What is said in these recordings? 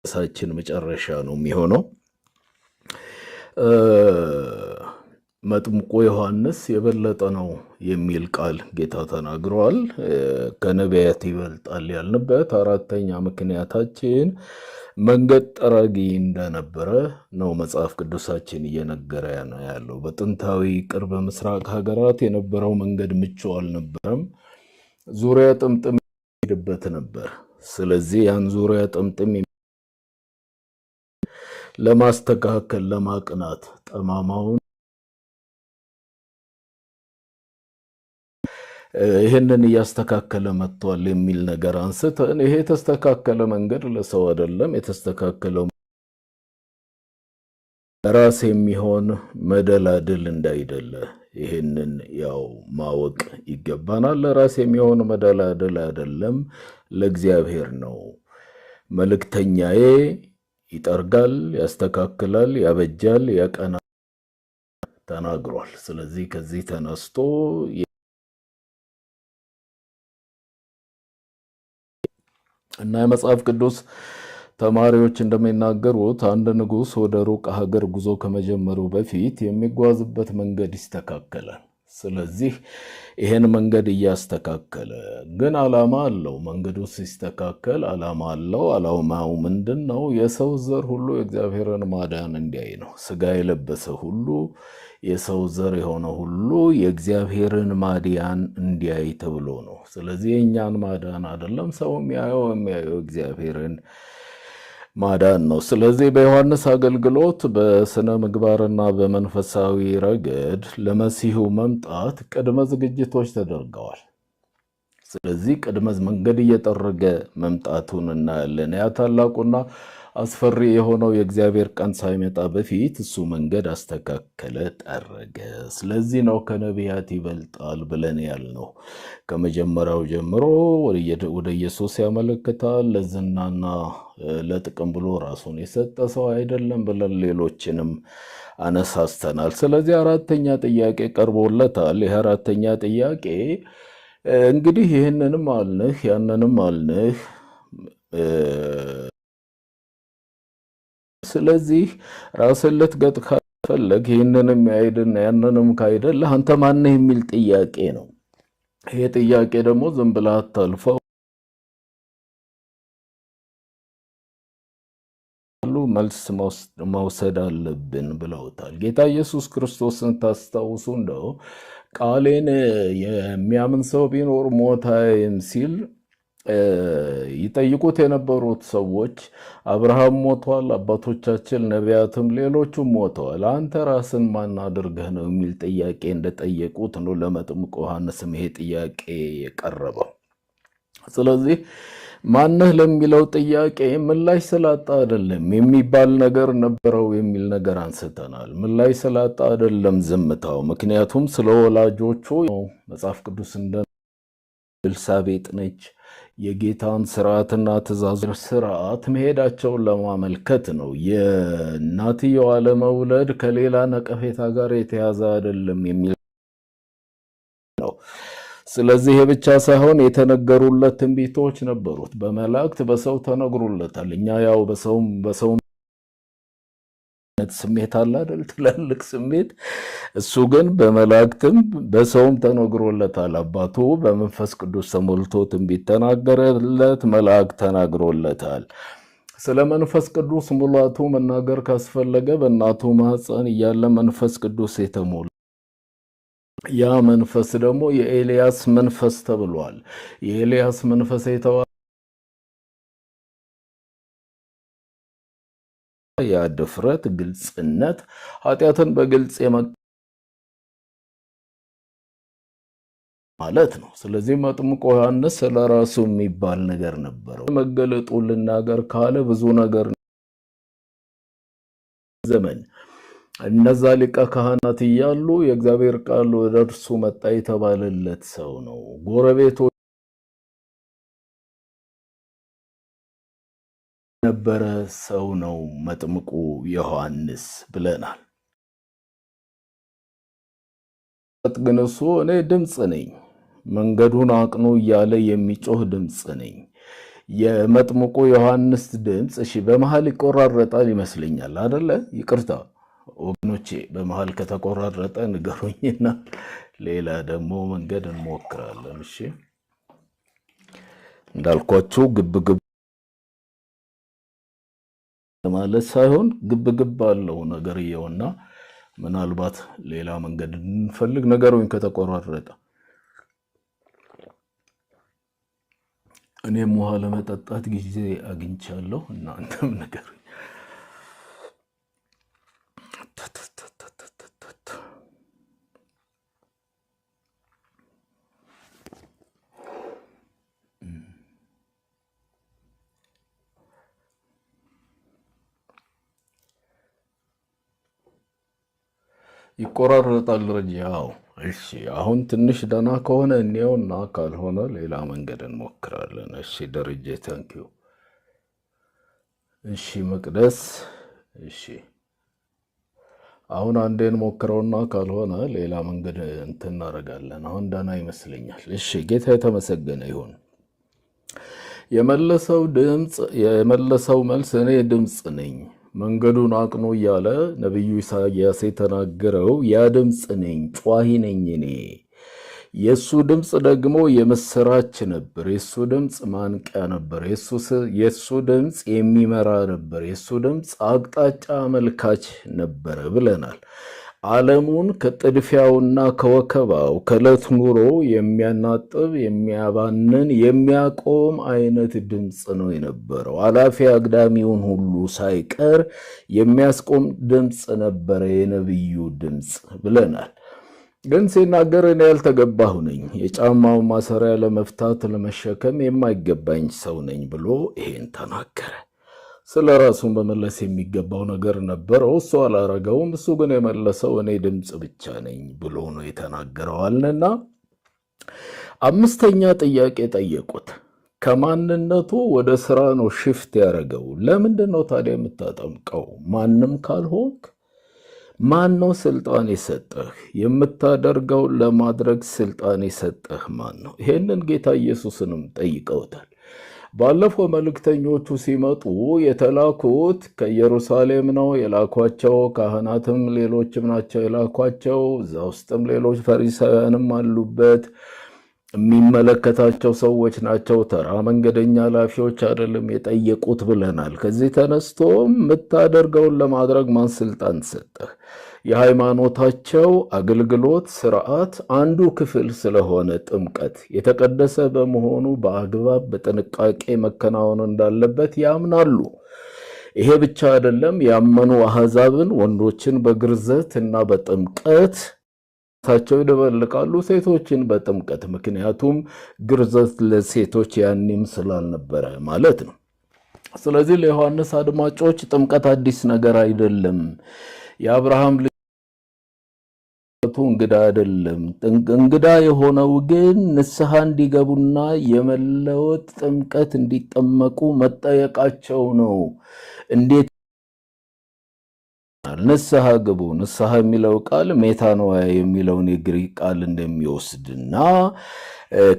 ሳችን መጨረሻ ነው የሚሆነው። መጥምቁ ዮሐንስ የበለጠ ነው የሚል ቃል ጌታ ተናግሯል። ከነቢያት ይበልጣል ያልንበት አራተኛ ምክንያታችን መንገድ ጠራጊ እንደነበረ ነው መጽሐፍ ቅዱሳችን እየነገረ ነው ያለው። በጥንታዊ ቅርብ ምስራቅ ሀገራት የነበረው መንገድ ምቹ አልነበረም። ዙሪያ ጥምጥም ሄድበት ነበር። ስለዚህ ያን ዙሪያ ጥምጥም ለማስተካከል ለማቅናት ጠማማውን ይህንን እያስተካከለ መጥቷል የሚል ነገር አንስተን ይሄ የተስተካከለ መንገድ ለሰው አይደለም፣ የተስተካከለው ራስ የሚሆን መደላድል እንዳይደለ ይህንን ያው ማወቅ ይገባናል። ለራስ የሚሆን መደላድል አይደለም፣ ለእግዚአብሔር ነው። መልእክተኛዬ ይጠርጋል፣ ያስተካክላል፣ ያበጃል፣ ያቀናል ተናግሯል። ስለዚህ ከዚህ ተነስቶ እና የመጽሐፍ ቅዱስ ተማሪዎች እንደሚናገሩት አንድ ንጉሥ ወደ ሩቅ ሀገር ጉዞ ከመጀመሩ በፊት የሚጓዝበት መንገድ ይስተካከላል። ስለዚህ ይሄን መንገድ እያስተካከለ ግን ዓላማ አለው። መንገዱ ሲስተካከል ዓላማ አለው። ዓላማው ምንድን ነው? የሰው ዘር ሁሉ የእግዚአብሔርን ማዳን እንዲያይ ነው። ስጋ የለበሰ ሁሉ የሰው ዘር የሆነ ሁሉ የእግዚአብሔርን ማዳን እንዲያይ ተብሎ ነው። ስለዚህ የእኛን ማዳን አይደለም ሰው የሚያየው እግዚአብሔርን ማዳን ነው። ስለዚህ በዮሐንስ አገልግሎት በስነ ምግባርና በመንፈሳዊ ረገድ ለመሲሁ መምጣት ቅድመ ዝግጅቶች ተደርገዋል። ስለዚህ ቅድመ መንገድ እየጠረገ መምጣቱን እናያለን። ያ ታላቁና አስፈሪ የሆነው የእግዚአብሔር ቀን ሳይመጣ በፊት እሱ መንገድ አስተካከለ፣ ጠረገ። ስለዚህ ነው ከነቢያት ይበልጣል ብለን ያልነው። ከመጀመሪያው ጀምሮ ወደ ኢየሱስ ያመለክታል። ለዝናና ለጥቅም ብሎ ራሱን የሰጠ ሰው አይደለም ብለን ሌሎችንም አነሳስተናል። ስለዚህ አራተኛ ጥያቄ ቀርቦለታል። ይህ አራተኛ ጥያቄ እንግዲህ ይህንንም አልንህ ያንንም አልንህ፣ ስለዚህ ራስን ልትገጥ ካፈለግ ይህንንም ያይድና ያንንም ካይደለህ አንተ ማነህ የሚል ጥያቄ ነው። ይሄ ጥያቄ ደግሞ ዝም ብለህ አታልፈው። መልስ መውሰድ አለብን ብለውታል። ጌታ ኢየሱስ ክርስቶስን ታስታውሱ እንደው ቃሌን የሚያምን ሰው ቢኖር ሞት አያይም ሲል ይጠይቁት የነበሩት ሰዎች አብርሃም ሞቷል፣ አባቶቻችን ነቢያትም ሌሎቹም ሞተዋል፣ አንተ ራስን ማን አድርገህ ነው የሚል ጥያቄ እንደጠየቁት ነው ለመጥምቁ ዮሐንስም ይሄ ጥያቄ የቀረበው። ስለዚህ ማነህ ለሚለው ጥያቄ ምላሽ ስላጣ አይደለም የሚባል ነገር ነበረው የሚል ነገር አንስተናል። ምላሽ ስላጣ አይደለም ዝምታው። ምክንያቱም ስለ ወላጆቹ መጽሐፍ ቅዱስ እንደ ኤልሳቤጥ ነች የጌታን ስርዓትና ትእዛዝ ስርዓት መሄዳቸውን ለማመልከት ነው። የእናትየው አለመውለድ ከሌላ ነቀፌታ ጋር የተያዘ አይደለም የሚል ነው። ስለዚህ ይሄ ብቻ ሳይሆን የተነገሩለት ትንቢቶች ነበሩት። በመላእክት በሰው ተነግሮለታል። እኛ ያው በሰውም በሰውነት ስሜት አለ አይደል? ትላልቅ ስሜት። እሱ ግን በመላእክትም በሰውም ተነግሮለታል። አባቱ በመንፈስ ቅዱስ ተሞልቶ ትንቢት ተናገረለት፣ መልአክ ተናግሮለታል። ስለ መንፈስ ቅዱስ ሙላቱ መናገር ካስፈለገ በእናቱ ማኅፀን እያለ መንፈስ ቅዱስ የተሞላ ያ መንፈስ ደግሞ የኤልያስ መንፈስ ተብሏል። የኤልያስ መንፈስ የተባለ ያ ድፍረት፣ ግልጽነት፣ ኃጢአትን በግልጽ ማለት ነው። ስለዚህ መጥምቁ ዮሐንስ ስለ ራሱ የሚባል ነገር ነበረው። መገለጡ ልናገር ካለ ብዙ ነገር ዘመን እነዛ ሊቀ ካህናት እያሉ የእግዚአብሔር ቃል ወደ እርሱ መጣ የተባለለት ሰው ነው። ጎረቤቶ የነበረ ሰው ነው መጥምቁ ዮሐንስ ብለናል። ግን እሱ እኔ ድምፅ ነኝ፣ መንገዱን አቅኑ እያለ የሚጮህ ድምፅ ነኝ። የመጥምቁ ዮሐንስ ድምፅ እሺ፣ በመሃል ይቆራረጣል ይመስለኛል አደለ? ይቅርታ ወገኖቼ፣ በመሃል ከተቆራረጠ ንገሩኝና ሌላ ደግሞ መንገድ እንሞክራለን። እሺ፣ እንዳልኳችሁ ግብግብ ማለት ሳይሆን ግብግብ አለው ነገርየውና ምናልባት ሌላ መንገድ እንፈልግ። ነገሩኝ ከተቆራረጠ። እኔም ውሃ ለመጠጣት ጊዜ አግኝቻለሁ። እናንተም ንገሩኝ። ይቆራረጣል ረጂ። አዎ እሺ፣ አሁን ትንሽ ደህና ከሆነ እንየውና ካልሆነ ሌላ መንገድ እንሞክራለን። እሺ ደረጀ thank you። እሺ መቅደስ፣ እሺ አሁን አንዴ እንሞክረውና ካልሆነ ሌላ መንገድ እንትን እናደርጋለን። አሁን ደህና ይመስለኛል። እሺ ጌታ የተመሰገነ ይሁን። የመለሰው ድምፅ የመለሰው መልስ እኔ ድምፅ ነኝ፣ መንገዱን አቅኑ እያለ ነቢዩ ኢሳያስ የተናገረው ያ ድምፅ ነኝ፣ ጯሂ ነኝ እኔ። የእሱ ድምፅ ደግሞ የምስራች ነበር። የእሱ ድምፅ ማንቂያ ነበር። የእሱ ድምፅ የሚመራ ነበር። የእሱ ድምፅ አቅጣጫ አመልካች ነበረ ብለናል። ዓለሙን ከጥድፊያውና ከወከባው ከዕለት ኑሮ የሚያናጥብ፣ የሚያባንን፣ የሚያቆም አይነት ድምፅ ነው የነበረው። አላፊ አግዳሚውን ሁሉ ሳይቀር የሚያስቆም ድምፅ ነበረ የነቢዩ ድምፅ ብለናል። ግን ሲናገር እኔ ያልተገባሁ ነኝ፣ የጫማውን ማሰሪያ ለመፍታት ለመሸከም የማይገባኝ ሰው ነኝ ብሎ ይሄን ተናገረ። ስለ ራሱ መመለስ የሚገባው ነገር ነበረው፣ እሱ አላረገውም። እሱ ግን የመለሰው እኔ ድምፅ ብቻ ነኝ ብሎ ነው የተናገረው አልንና አምስተኛ ጥያቄ ጠየቁት። ከማንነቱ ወደ ስራ ነው shift ያደረገው። ለምንድን ነው ታዲያ የምታጠምቀው? ማንም ካልሆንክ ማን ነው ስልጣን የሰጠህ? የምታደርገውን ለማድረግ ስልጣን የሰጠህ ማን ነው? ይሄንን ጌታ ኢየሱስንም ጠይቀውታል። ባለፈው መልእክተኞቹ ሲመጡ የተላኩት ከኢየሩሳሌም ነው የላኳቸው። ካህናትም ሌሎችም ናቸው የላኳቸው። እዛ ውስጥም ሌሎች ፈሪሳውያንም አሉበት። የሚመለከታቸው ሰዎች ናቸው። ተራ መንገደኛ ኃላፊዎች አይደለም የጠየቁት ብለናል። ከዚህ ተነስቶ የምታደርገውን ለማድረግ ማን ስልጣን ሰጠህ? የሃይማኖታቸው አገልግሎት ስርዓት አንዱ ክፍል ስለሆነ ጥምቀት የተቀደሰ በመሆኑ በአግባብ በጥንቃቄ መከናወን እንዳለበት ያምናሉ። ይሄ ብቻ አይደለም። ያመኑ አሕዛብን ወንዶችን በግርዘት እና በጥምቀት ታቸው ይደበልቃሉ፣ ሴቶችን በጥምቀት። ምክንያቱም ግርዘት ለሴቶች ያኔም ስላልነበረ ማለት ነው። ስለዚህ ለዮሐንስ አድማጮች ጥምቀት አዲስ ነገር አይደለም። የአብርሃም ልጅ እንግዳ አይደለም። እንግዳ የሆነው ግን ንስሐ እንዲገቡና የመለወጥ ጥምቀት እንዲጠመቁ መጠየቃቸው ነው። እንዴት ንስሐ ግቡ። ንስሐ የሚለው ቃል ሜታኖያ የሚለውን የግሪክ ቃል እንደሚወስድና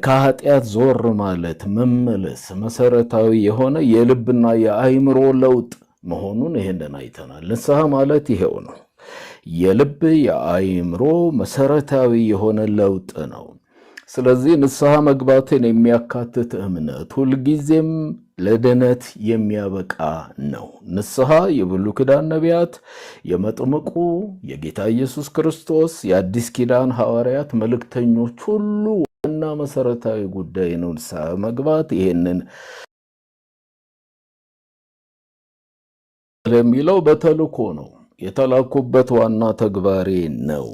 ከኃጢአት ዞር ማለት መመለስ መሰረታዊ የሆነ የልብና የአእምሮ ለውጥ መሆኑን ይሄንን አይተናል። ንስሐ ማለት ይሄው ነው። የልብ የአእምሮ መሰረታዊ የሆነ ለውጥ ነው። ስለዚህ ንስሐ መግባትን የሚያካትት እምነት ሁልጊዜም ለድነት የሚያበቃ ነው። ንስሐ የብሉይ ኪዳን ነቢያት፣ የመጥምቁ የጌታ ኢየሱስ ክርስቶስ፣ የአዲስ ኪዳን ሐዋርያት መልእክተኞች ሁሉ ዋና መሰረታዊ ጉዳይ ነው ንስሐ መግባት። ይሄንን የሚለው በተልኮ ነው። የተላኩበት ዋና ተግባሬ ነው።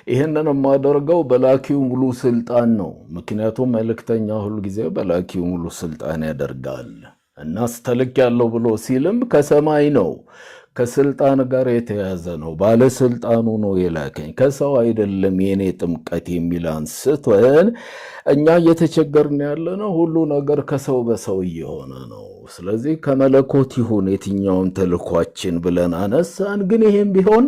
ይህንን የማደርገው በላኪው ሙሉ ስልጣን ነው። ምክንያቱም መልእክተኛ ሁል ጊዜ በላኪው ሙሉ ስልጣን ያደርጋል እና ስተልክ ያለው ብሎ ሲልም ከሰማይ ነው፣ ከስልጣን ጋር የተያዘ ነው። ባለስልጣኑ ነው የላከኝ ከሰው አይደለም የኔ ጥምቀት የሚል አንስተን እኛ እየተቸገርን ያለ ነው። ሁሉ ነገር ከሰው በሰው እየሆነ ነው። ስለዚህ ከመለኮት ይሁን የትኛውን ተልኳችን ብለን አነሳን። ግን ይሄም ቢሆን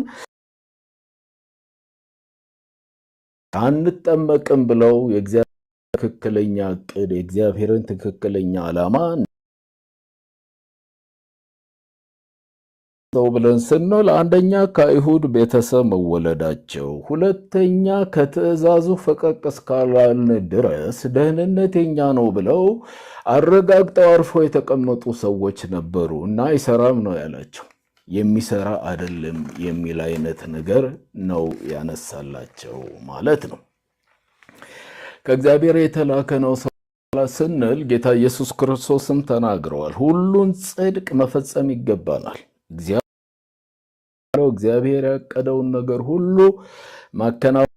አንጠመቅም ብለው የእግዚአብሔር ትክክለኛ ዕቅድ የእግዚአብሔርን ትክክለኛ ዓላማ ብለን ስንል አንደኛ ከአይሁድ ቤተሰብ መወለዳቸው፣ ሁለተኛ ከትእዛዙ ፈቀቅ እስካላልን ድረስ ደህንነት የኛ ነው ብለው አረጋግጠው አርፈው የተቀመጡ ሰዎች ነበሩ እና አይሰራም ነው ያላቸው። የሚሰራ አይደለም የሚል አይነት ነገር ነው ያነሳላቸው ማለት ነው። ከእግዚአብሔር የተላከ ነው ስንል ጌታ ኢየሱስ ክርስቶስም ተናግረዋል። ሁሉን ጽድቅ መፈጸም ይገባናል። እግዚአብሔር ያቀደውን ነገር ሁሉ ማከናወን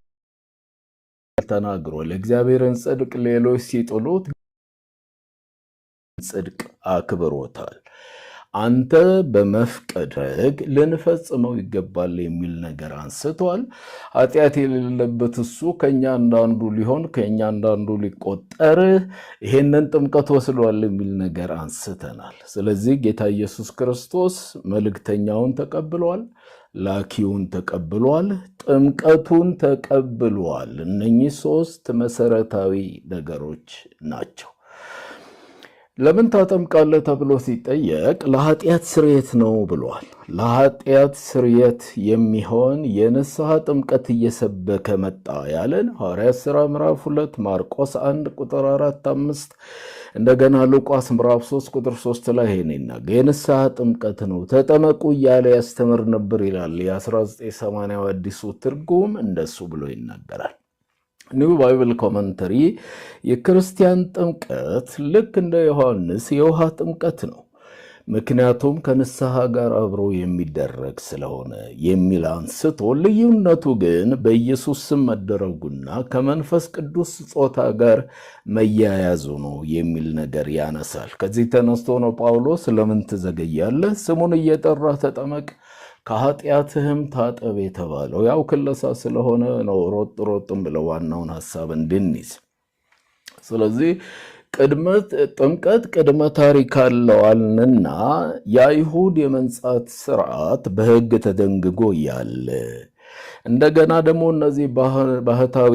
ተናግሯል። እግዚአብሔርን ጽድቅ ሌሎች ሲጥሉት ጽድቅ አክብሮታል። አንተ በመፍቀድ ልንፈጽመው ይገባል የሚል ነገር አንስቷል። ኃጢአት የሌለበት እሱ ከኛ አንዳንዱ ሊሆን ከኛ አንዳንዱ ሊቆጠር ይሄንን ጥምቀት ወስዷል የሚል ነገር አንስተናል። ስለዚህ ጌታ ኢየሱስ ክርስቶስ መልእክተኛውን ተቀብሏል፣ ላኪውን ተቀብሏል፣ ጥምቀቱን ተቀብሏል። እነኚህ ሶስት መሰረታዊ ነገሮች ናቸው። ለምን ታጠምቃለህ ተብሎ ሲጠየቅ ለኃጢአት ስርየት ነው ብሏል። ለኃጢአት ስርየት የሚሆን የንስሐ ጥምቀት እየሰበከ መጣ ያለን ሐዋርያት ሥራ ምዕራፍ 2፣ ማርቆስ 1 ቁጥር 4፣ 5፣ እንደገና ሉቃስ ምዕራፍ 3 ቁጥር 3 ላይ ይሄን ይናገር። የንስሐ ጥምቀት ነው ተጠመቁ እያለ ያስተምር ነበር ይላል። የ1980 አዲሱ ትርጉም እንደሱ ብሎ ይናገራል። New Bible Commentary የክርስቲያን ጥምቀት ልክ እንደ ዮሐንስ የውሃ ጥምቀት ነው፣ ምክንያቱም ከንስሐ ጋር አብሮ የሚደረግ ስለሆነ የሚል አንስቶ፣ ልዩነቱ ግን በኢየሱስ ስም መደረጉና ከመንፈስ ቅዱስ ስጦታ ጋር መያያዙ ነው የሚል ነገር ያነሳል። ከዚህ ተነስቶ ነው ጳውሎስ ለምን ትዘገያለህ? ስሙን እየጠራ ተጠመቅ፣ ከኃጢአትህም ታጠብ የተባለው። ያው ክለሳ ስለሆነ ነው ሮጥ ሮጥም ብለው ዋናውን ሀሳብ እንድንይዝ። ስለዚህ ቅድመ ጥምቀት ቅድመ ታሪክ አለው አልንና የአይሁድ የመንጻት ስርዓት በሕግ ተደንግጎ ያለ፣ እንደገና ደግሞ እነዚህ ባህታዊ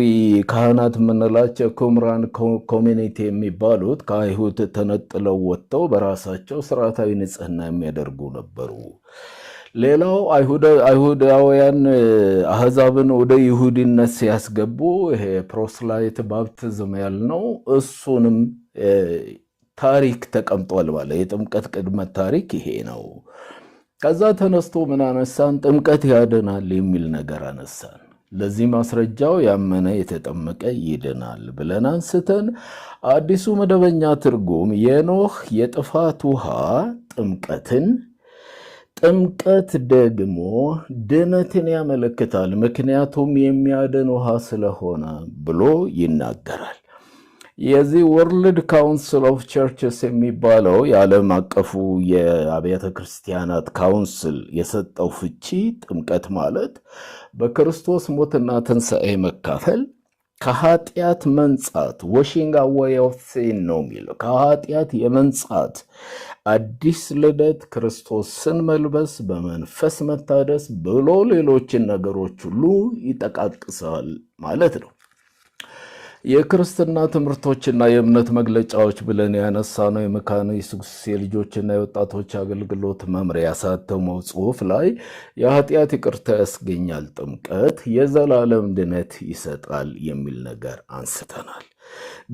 ካህናት የምንላቸው ኩምራን community የሚባሉት ከአይሁድ ተነጥለው ወጥተው በራሳቸው ስርዓታዊ ንጽህና የሚያደርጉ ነበሩ። ሌላው አይሁዳውያን አህዛብን ወደ ይሁዲነት ሲያስገቡ ይሄ proselyte baptism ያልነው እሱንም ታሪክ ተቀምጧል። ባለ የጥምቀት ቅድመ ታሪክ ይሄ ነው። ከዛ ተነስቶ ምን አነሳን? ጥምቀት ያድናል የሚል ነገር አነሳን። ለዚህ ማስረጃው ያመነ የተጠመቀ ይድናል ብለን አንስተን አዲሱ መደበኛ ትርጉም የኖህ የጥፋት ውሃ ጥምቀትን፣ ጥምቀት ደግሞ ድነትን ያመለክታል፣ ምክንያቱም የሚያድን ውሃ ስለሆነ ብሎ ይናገራል። የዚህ World Council of Churches የሚባለው የዓለም አቀፉ የአብያተ ክርስቲያናት council የሰጠው ፍቺ ጥምቀት ማለት በክርስቶስ ሞትና ትንሣኤ መካፈል፣ ከኃጢአት መንጻት፣ washing away of sin ነው የሚለው። ከኃጢአት የመንጻት አዲስ ልደት፣ ክርስቶስን መልበስ፣ በመንፈስ መታደስ ብሎ ሌሎችን ነገሮች ሁሉ ይጠቃቅሳል ማለት ነው። የክርስትና ትምህርቶችና የእምነት መግለጫዎች ብለን ያነሳነው የመካነ ኢየሱስ የልጆችና የወጣቶች አገልግሎት መምሪያ ያሳተመው ጽሑፍ ላይ የኃጢአት ይቅርታ ያስገኛል፣ ጥምቀት የዘላለም ድነት ይሰጣል የሚል ነገር አንስተናል።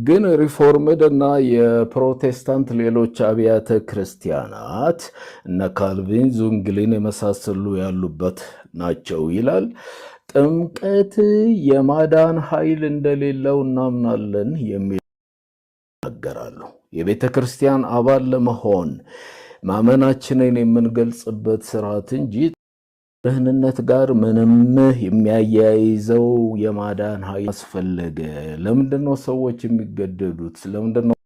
ግን Reformed እና የፕሮቴስታንት ሌሎች አብያተ ክርስቲያናት እነ ካልቪን፣ ዙንግሊን የመሳሰሉ ያሉበት ናቸው ይላል። ጥምቀት የማዳን ኃይል እንደሌለው እናምናለን የሚል ይናገራሉ። የቤተ ክርስቲያን አባል ለመሆን ማመናችንን የምንገልጽበት ስርዓት እንጂ ደህንነት ጋር ምንም የሚያያይዘው የማዳን ኃይል አስፈለገ? ለምንድነው ሰዎች የሚገደዱት? ለምንድነው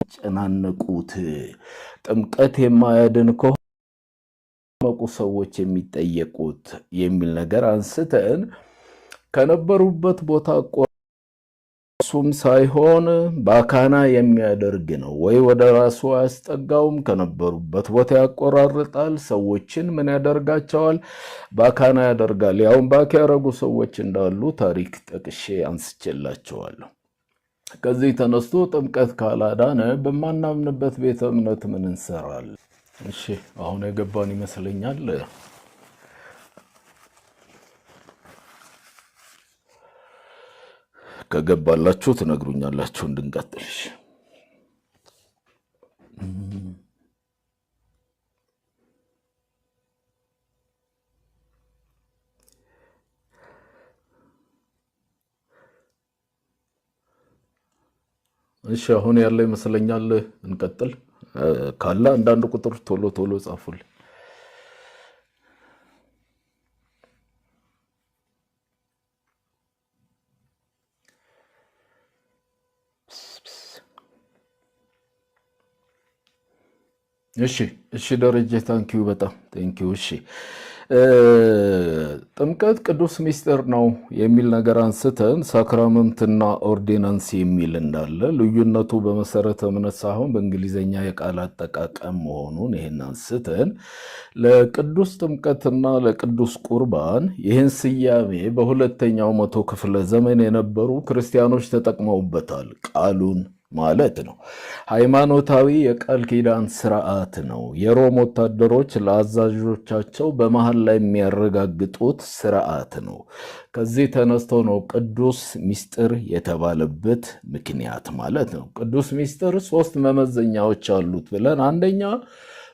የሚጨናነቁት? ጥምቀት የማያድን ከሆነ ሰዎች የሚጠየቁት የሚል ነገር አንስተን ከነበሩበት ቦታ እሱም ሳይሆን ባካና የሚያደርግ ነው ወይ ወደ ራሱ አያስጠጋውም፣ ከነበሩበት ቦታ ያቆራርጣል። ሰዎችን ምን ያደርጋቸዋል? ባካና ያደርጋል። ያውን back ያደረጉ ሰዎች እንዳሉ ታሪክ ጠቅሼ አንስቼላቸዋለሁ። ከዚህ ተነስቶ ጥምቀት ካላዳነ በማናምንበት ቤተ እምነት ምን እንሰራለን? እሺ፣ አሁን የገባን ይመስለኛል። ከገባላችሁ ትነግሩኛላችሁ እንድንቀጥል። እሺ፣ አሁን ያለ ይመስለኛል። እንቀጥል። ካለ አንዳንድ ቁጥር ቶሎ ቶሎ ጻፉልኝ። እሺ እሺ፣ ደረጀ thank you፣ በጣም thank you። እሺ፣ ጥምቀት ቅዱስ ምስጢር ነው የሚል ነገር አንስተን sacrament ና ordinance የሚል እንዳለ፣ ልዩነቱ በመሰረተ እምነት ሳይሆን በእንግሊዝኛ የቃል አጠቃቀም መሆኑን ይህን አንስተን፣ ለቅዱስ ጥምቀትና ለቅዱስ ቁርባን ይህን ስያሜ በሁለተኛው መቶ ክፍለ ዘመን የነበሩ ክርስቲያኖች ተጠቅመውበታል ቃሉን ማለት ነው። ሃይማኖታዊ የቃል ኪዳን ስርዓት ነው። የሮም ወታደሮች ለአዛዦቻቸው በመሃል ላይ የሚያረጋግጡት ስርዓት ነው። ከዚህ ተነስቶ ነው ቅዱስ ምስጢር የተባለበት ምክንያት ማለት ነው። ቅዱስ ምስጢር ሶስት መመዘኛዎች አሉት ብለን፣ አንደኛ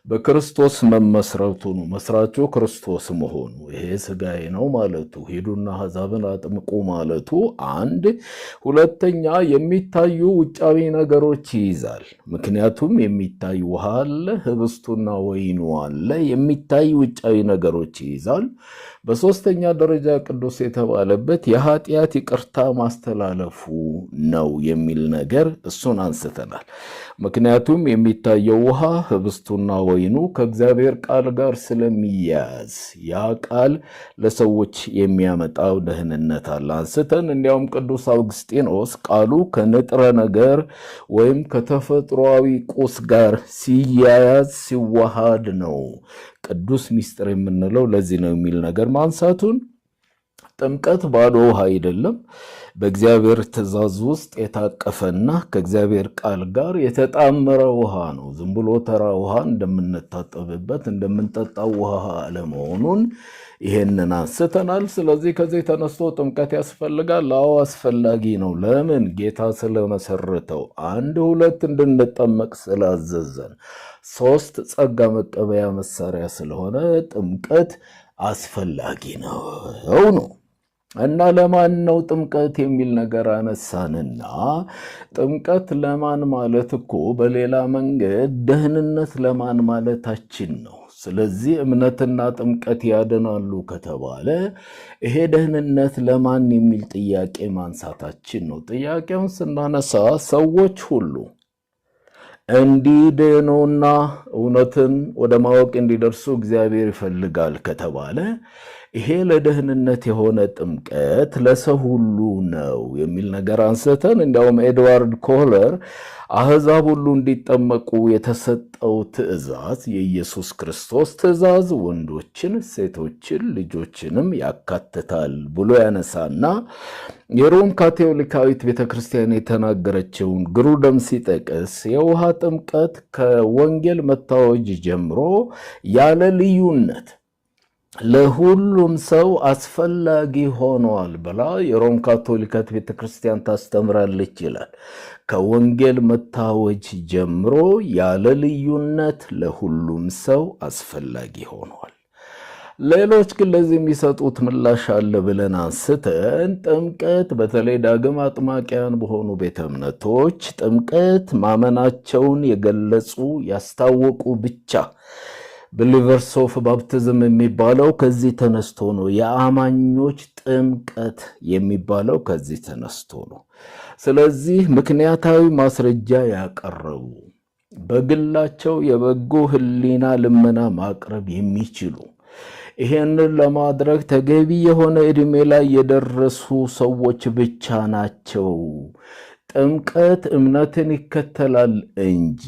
በክርስቶስ መመስረቱ ነው። መስራቹ ክርስቶስ መሆኑ፣ ይሄ ስጋዬ ነው ማለቱ፣ ሂዱና አሕዛብን አጥምቁ ማለቱ አንድ። ሁለተኛ የሚታዩ ውጫዊ ነገሮች ይይዛል። ምክንያቱም የሚታይ ውሃ አለ፣ ህብስቱና ወይኑ አለ። የሚታይ ውጫዊ ነገሮች ይይዛል። በሶስተኛ ደረጃ ቅዱስ የተባለበት የኃጢአት ይቅርታ ማስተላለፉ ነው የሚል ነገር እሱን አንስተናል። ምክንያቱም የሚታየው ውሃ፣ ህብስቱና ወይኑ ከእግዚአብሔር ቃል ጋር ስለሚያያዝ ያ ቃል ለሰዎች የሚያመጣው ደህንነት አለ አንስተን፣ እንዲያውም ቅዱስ አውግስጢኖስ ቃሉ ከንጥረ ነገር ወይም ከተፈጥሯዊ ቁስ ጋር ሲያያዝ ሲዋሃድ ነው ቅዱስ ምስጢር የምንለው፣ ለዚህ ነው የሚል ነገር ማንሳቱን፣ ጥምቀት ባዶ ውሃ አይደለም። በእግዚአብሔር ትእዛዝ ውስጥ የታቀፈና ከእግዚአብሔር ቃል ጋር የተጣመረ ውሃ ነው። ዝም ብሎ ተራ ውሃ እንደምንታጠብበት እንደምንጠጣው ውሃ አለመሆኑን ይሄንን አንስተናል። ስለዚህ ከዚህ ተነስቶ ጥምቀት ያስፈልጋል። አዎ አስፈላጊ ነው። ለምን? ጌታ ስለመሰረተው፣ አንድ፣ ሁለት እንድንጠመቅ ስላዘዘን፣ ሶስት ጸጋ መቀበያ መሳሪያ ስለሆነ ጥምቀት አስፈላጊ ነው ነው። እና ለማን ነው ጥምቀት የሚል ነገር አነሳንና ጥምቀት ለማን ማለት እኮ በሌላ መንገድ ደህንነት ለማን ማለታችን ነው። ስለዚህ እምነትና ጥምቀት ያድናሉ ከተባለ ይሄ ደህንነት ለማን የሚል ጥያቄ ማንሳታችን ነው። ጥያቄውን ስናነሳ ሰዎች ሁሉ እንዲድኑና እውነትን ወደ ማወቅ እንዲደርሱ እግዚአብሔር ይፈልጋል ከተባለ ይሄ ለደህንነት የሆነ ጥምቀት ለሰው ሁሉ ነው የሚል ነገር አንስተን፣ እንዲያውም ኤድዋርድ ኮለር አሕዛብ ሁሉ እንዲጠመቁ የተሰጠው ትእዛዝ የኢየሱስ ክርስቶስ ትእዛዝ ወንዶችን፣ ሴቶችን፣ ልጆችንም ያካትታል ብሎ ያነሳና የሮም ካቶሊካዊት ቤተክርስቲያን የተናገረችውን ግሩደም ሲጠቅስ የውሃ ጥምቀት ከወንጌል መታወጅ ጀምሮ ያለ ልዩነት ለሁሉም ሰው አስፈላጊ ሆኗል ብላ የሮም ካቶሊካት ቤተክርስቲያን ታስተምራለች ይላል። ከወንጌል መታወጅ ጀምሮ ያለ ልዩነት ለሁሉም ሰው አስፈላጊ ሆኗል። ሌሎች ግን ለዚህ የሚሰጡት ምላሽ አለ ብለን አንስተን፣ ጥምቀት በተለይ ዳግም አጥማቂያን በሆኑ ቤተ እምነቶች ጥምቀት ማመናቸውን የገለጹ ያስታወቁ ብቻ፣ believers of baptism የሚባለው ከዚህ ተነስቶ ነው። የአማኞች ጥምቀት የሚባለው ከዚህ ተነስቶ ነው። ስለዚህ ምክንያታዊ ማስረጃ ያቀረቡ፣ በግላቸው የበጎ ሕሊና ልመና ማቅረብ የሚችሉ፣ ይሄንን ለማድረግ ተገቢ የሆነ ዕድሜ ላይ የደረሱ ሰዎች ብቻ ናቸው። ጥምቀት እምነትን ይከተላል እንጂ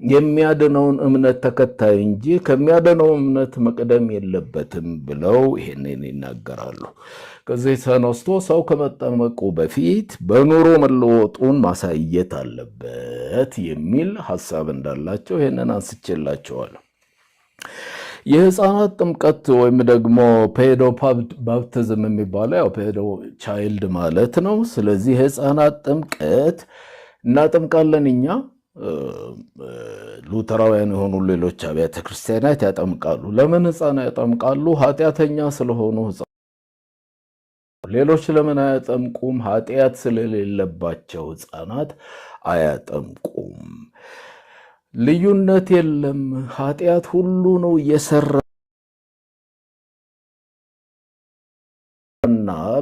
የሚያድነውን እምነት ተከታይ እንጂ ከሚያድነው እምነት መቅደም የለበትም ብለው ይሄንን ይናገራሉ። ከዚህ ተነስቶ ሰው ከመጠመቁ በፊት በኑሮ መለወጡን ማሳየት አለበት የሚል ሐሳብ እንዳላቸው ይሄንን አንስቼላቸዋለሁ። የህፃናት ጥምቀት ወይም ደግሞ pedo baptism የሚባለው ያው pedo child ማለት ነው። ስለዚህ የህፃናት ጥምቀት እናጠምቃለን እኛ፣ ሉተራውያን የሆኑ ሌሎች አብያተ ክርስቲያናት ያጠምቃሉ። ለምን ህፃን ያጠምቃሉ? ኃጢአተኛ ስለሆኑ። ሌሎች ለምን አያጠምቁም? ኃጢአት ስለሌለባቸው ህፃናት አያጠምቁም። ልዩነት የለም። ኃጢአት ሁሉ ነው እየሰራና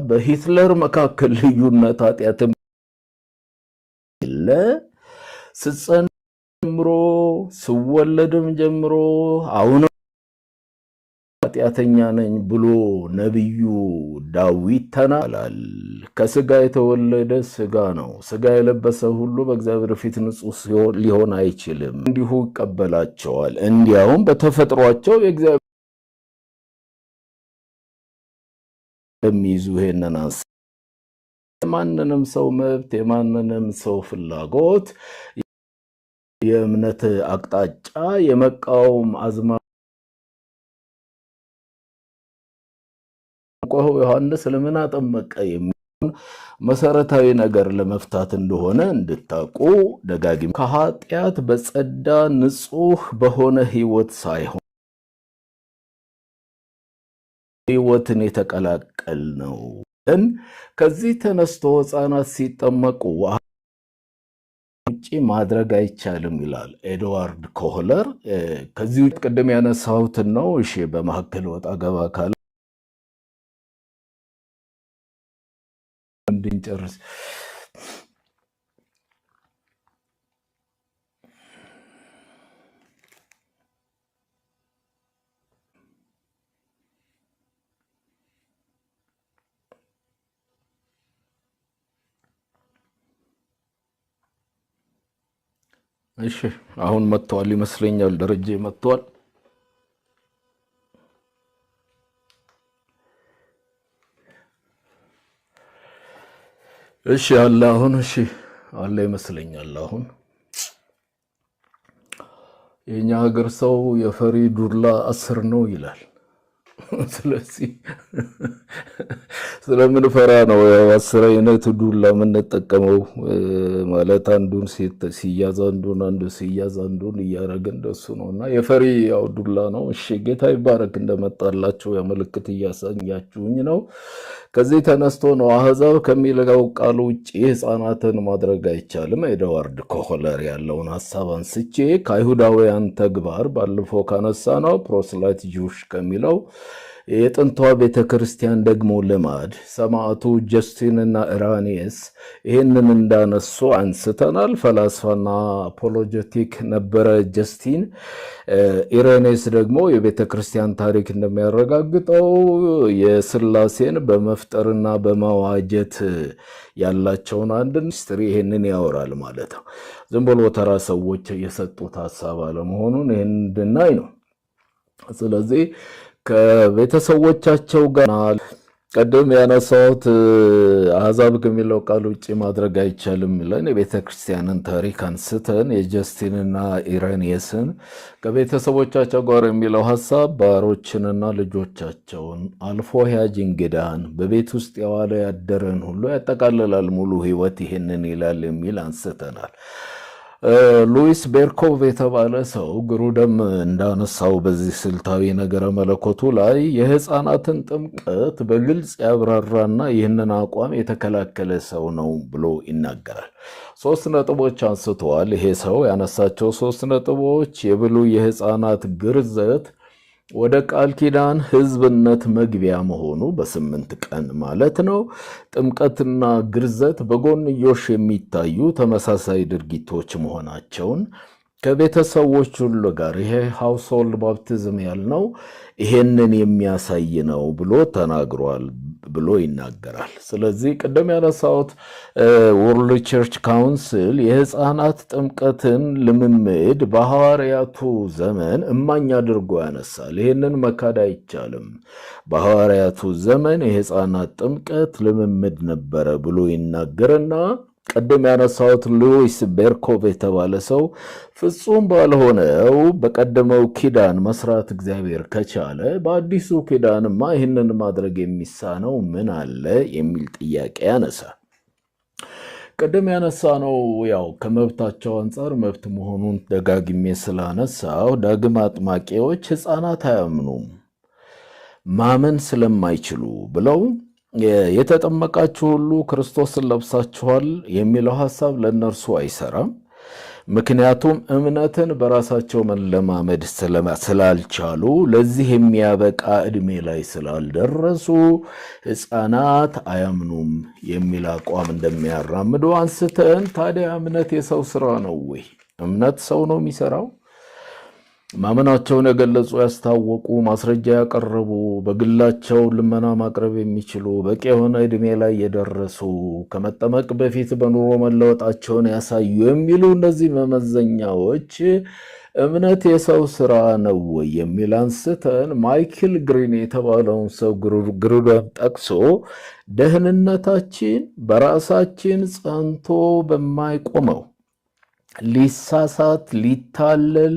በሂትለር መካከል ልዩነት ኃጢአትም የለ። ስጸን ጀምሮ ስወለድም ጀምሮ አሁን ኃጢአተኛ ነኝ ብሎ ነቢዩ ዳዊት ተናግሯል። ከስጋ የተወለደ ስጋ ነው። ስጋ የለበሰ ሁሉ በእግዚአብሔር ፊት ንጹሕ ሊሆን አይችልም። እንዲሁ ይቀበላቸዋል። እንዲያውም በተፈጥሯቸው የእግዚአብሔር የሚይዙ ይሄንን የማንንም ሰው መብት የማንንም ሰው ፍላጎት የእምነት አቅጣጫ የመቃወም አዝማ ዮሐንስ ለምን አጠመቀ የሚል መሰረታዊ ነገር ለመፍታት እንደሆነ እንድታውቁ ደጋግሜ ከኃጢአት በጸዳ ንጹህ በሆነ ህይወት ሳይሆን ህይወትን የተቀላቀል ነው። ከዚህ ተነስቶ ህፃናት ሲጠመቁ ውጪ ማድረግ አይቻልም ይላል ኤድዋርድ ኮህለር። ከዚህ ውጭ ቅድም ያነሳሁትን ነው። እሺ በመካከል ወጣ ገባ ካለ እንድንጨርስ። እሺ አሁን መጥተዋል ይመስለኛል። ደረጀ መጥተዋል። እሺ አለ አሁን። እሺ አለ ይመስለኛል። አሁን የኛ ሀገር ሰው የፈሪ ዱላ 10 ነው ይላል። ስለዚህ ስለምንፈራ ነው ያው 10 አይነት ዱላ የምንጠቀመው፣ ማለት አንዱን ሲያዝ አንዱን፣ አንዱ ሲያዝ አንዱን እያደረግን እንደሱ ነውና የፈሪ ያው ዱላ ነው። እሺ ጌታ ይባረክ እንደመጣላችሁ ያው ምልክት እያሳያችሁኝ ነው። ከዚህ ተነስቶ ነው አህዛብ ከሚለው ቃል ውጪ ህፃናትን ማድረግ አይቻልም። ኤድዋርድ ኮህለር ያለውን ሐሳብ አንስቼ ከአይሁዳውያን ተግባር ባለፈው ካነሳነው proselyte Jewish ከሚለው የጥንቷ ቤተክርስቲያን ደግሞ ልማድ ሰማዕቱ ጀስቲንና ኢራኒየስ ይህንን እንዳነሱ አንስተናል። ፈላስፋና apologetic ነበረ ጀስቲን። ኢራኒየስ ደግሞ የቤተክርስቲያን ታሪክ እንደሚያረጋግጠው የስላሴን በመፍጠርና በመዋጀት ያላቸውን አንድ mystery ይህንን ያወራል ማለት ነው። ዝም ብሎ ተራ ሰዎች የሰጡት ሐሳብ አለመሆኑን ይህንን እንድናይ ነው። ስለዚህ ከቤተሰቦቻቸው ጋር ቀደም ያነሳሁት አሕዛብ ከሚለው ቃል ውጪ ማድረግ አይቻልም ብለን የቤተክርስቲያንን ታሪክ አንስተን የጀስቲንና ኢራኒየስን ከቤተሰቦቻቸው ጋር የሚለው ሐሳብ ባሮችንና ልጆቻቸውን አልፎ ሂያጅ እንግዳን በቤት ውስጥ የዋለ ያደረን ሁሉ ያጠቃልላል፣ ሙሉ ህይወት ይሄንን ይላል የሚል አንስተናል። ሉዊስ ቤርኮቭ የተባለ ሰው ግሩደም እንዳነሳው በዚህ ስልታዊ ነገረ መለኮቱ ላይ የህፃናትን ጥምቀት በግልጽ ያብራራና ይህንን አቋም የተከላከለ ሰው ነው ብሎ ይናገራል። 3 ነጥቦች አንስተዋል። ይሄ ሰው ያነሳቸው 3 ነጥቦች የብሉይ የህፃናት ግርዘት ወደ ቃል ኪዳን ህዝብነት መግቢያ መሆኑ በ8 ቀን ማለት ነው። ጥምቀትና ግርዘት በጎንዮሽ የሚታዩ ተመሳሳይ ድርጊቶች መሆናቸውን፣ ከቤተሰቦች ሁሉ ጋር። ይሄ household baptism ያልነው ይሄንን የሚያሳይ ነው ብሎ ተናግሯል ብሎ ይናገራል። ስለዚህ ቅድም ያነሳሁት World Church Council የሕፃናት ጥምቀትን ልምምድ በሐዋርያቱ ዘመን እማኝ አድርጎ ያነሳል። ይሄንን መካድ አይቻልም። በሐዋርያቱ ዘመን የሕፃናት ጥምቀት ልምምድ ነበረ ብሎ ይናገርና ቅድም ያነሳሁት ሉዊስ ቤርኮቭ የተባለ ሰው ፍጹም ባልሆነው በቀደመው ኪዳን መስራት እግዚአብሔር ከቻለ በአዲሱ ኪዳንማ ይህንን ማድረግ የሚሳነው ምን አለ የሚል ጥያቄ ያነሳል። ቅድም ያነሳነው ያው ከመብታቸው አንጻር መብት መሆኑን ደጋግሜ ስላነሳው ዳግም አጥማቂዎች ሕፃናት አያምኑም፣ ማመን ስለማይችሉ ብለው የተጠመቃችሁ ሁሉ ክርስቶስን ለብሳችኋል የሚለው ሐሳብ ለእነርሱ አይሰራም። ምክንያቱም እምነትን በራሳቸው መለማመድ ስላልቻሉ፣ ለዚህ የሚያበቃ ዕድሜ ላይ ስላልደረሱ ሕፃናት አያምኑም የሚል አቋም እንደሚያራምዱ አንስተን፣ ታዲያ እምነት የሰው ስራ ነው ወይ? እምነት ሰው ነው የሚሰራው? ማመናቸውን የገለጹ፣ ያስታወቁ፣ ማስረጃ ያቀረቡ፣ በግላቸው ልመና ማቅረብ የሚችሉ፣ በቂ የሆነ ዕድሜ ላይ የደረሱ፣ ከመጠመቅ በፊት በኑሮ መለወጣቸውን ያሳዩ የሚሉ እነዚህ መመዘኛዎች እምነት የሰው ስራ ነው ወይ የሚል አንስተን፣ ማይክል ግሪን የተባለውን ሰው ግሩደን ጠቅሶ ደህንነታችን በራሳችን ጸንቶ በማይቆመው፣ ሊሳሳት፣ ሊታለል፣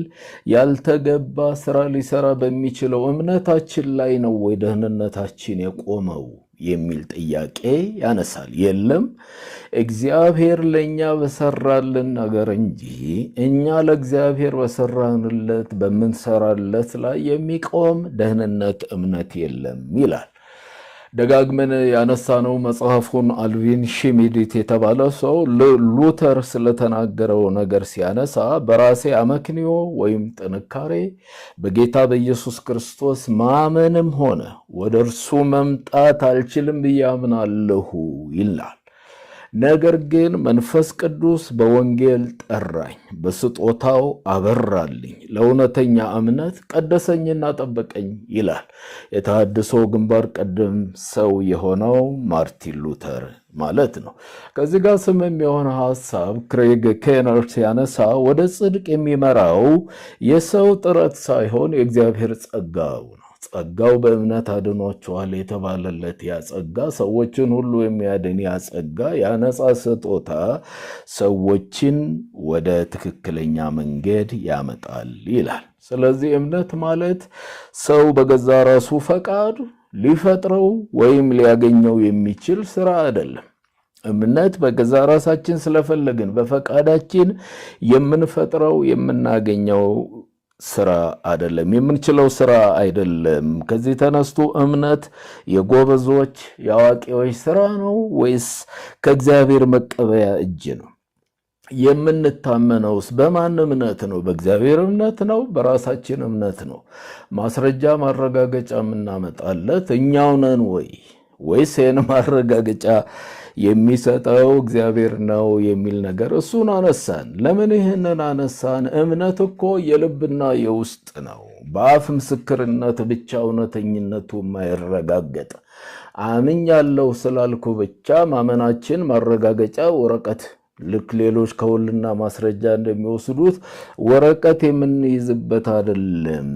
ያልተገባ ስራ ሊሰራ በሚችለው እምነታችን ላይ ነው ወይ ደህንነታችን የቆመው የሚል ጥያቄ ያነሳል። የለም፣ እግዚአብሔር ለእኛ በሰራልን ነገር እንጂ እኛ ለእግዚአብሔር በሰራንለት፣ በምንሰራለት ላይ የሚቆም ደህንነት እምነት የለም ይላል። ደጋግመን ያነሳነው መጽሐፉን አልቪን ሽሚድት የተባለ ሰው ሉተር ስለተናገረው ነገር ሲያነሳ በራሴ አመክንዮ ወይም ጥንካሬ በጌታ በኢየሱስ ክርስቶስ ማመንም ሆነ ወደ እርሱ መምጣት አልችልም ብዬ አምናለሁ ይላል። ነገር ግን መንፈስ ቅዱስ በወንጌል ጠራኝ፣ በስጦታው አበራልኝ፣ ለእውነተኛ እምነት ቀደሰኝና ጠበቀኝ ይላል። የተሃድሶ ግንባር ቀደም ሰው የሆነው ማርቲን ሉተር ማለት ነው። ከዚህ ጋር ስምም የሆነ ሀሳብ ክሬግ ኬነር ሲያነሳ ወደ ጽድቅ የሚመራው የሰው ጥረት ሳይሆን የእግዚአብሔር ጸጋው ነው። ጸጋው በእምነት አድኗቸዋል የተባለለት ያ ጸጋ፣ ሰዎችን ሁሉ የሚያድን ያ ጸጋ፣ ያ ነፃ ስጦታ ሰዎችን ወደ ትክክለኛ መንገድ ያመጣል ይላል። ስለዚህ እምነት ማለት ሰው በገዛ ራሱ ፈቃድ ሊፈጥረው ወይም ሊያገኘው የሚችል ስራ አይደለም። እምነት በገዛ ራሳችን ስለፈለግን በፈቃዳችን የምንፈጥረው፣ የምናገኘው ስራ አይደለም፣ የምንችለው ስራ አይደለም። ከዚህ ተነስቶ እምነት የጎበዞች፣ የአዋቂዎች ስራ ነው ወይስ ከእግዚአብሔር መቀበያ እጅ ነው? የምንታመነውስ በማን እምነት ነው? በእግዚአብሔር እምነት ነው? በራሳችን እምነት ነው? ማስረጃ ማረጋገጫ የምናመጣለት እኛው ነን ወይ ወይስ ይህን ማረጋገጫ የሚሰጠው እግዚአብሔር ነው የሚል ነገር እሱን አነሳን። ለምን ይህንን አነሳን? እምነት እኮ የልብና የውስጥ ነው። በአፍ ምስክርነት ብቻ እውነተኝነቱ የማይረጋገጥ፣ አምኛለሁ ስላልኩ ብቻ ማመናችን ማረጋገጫ ወረቀት ልክ ሌሎች ከውልና ማስረጃ እንደሚወስዱት ወረቀት የምንይዝበት አይደለም።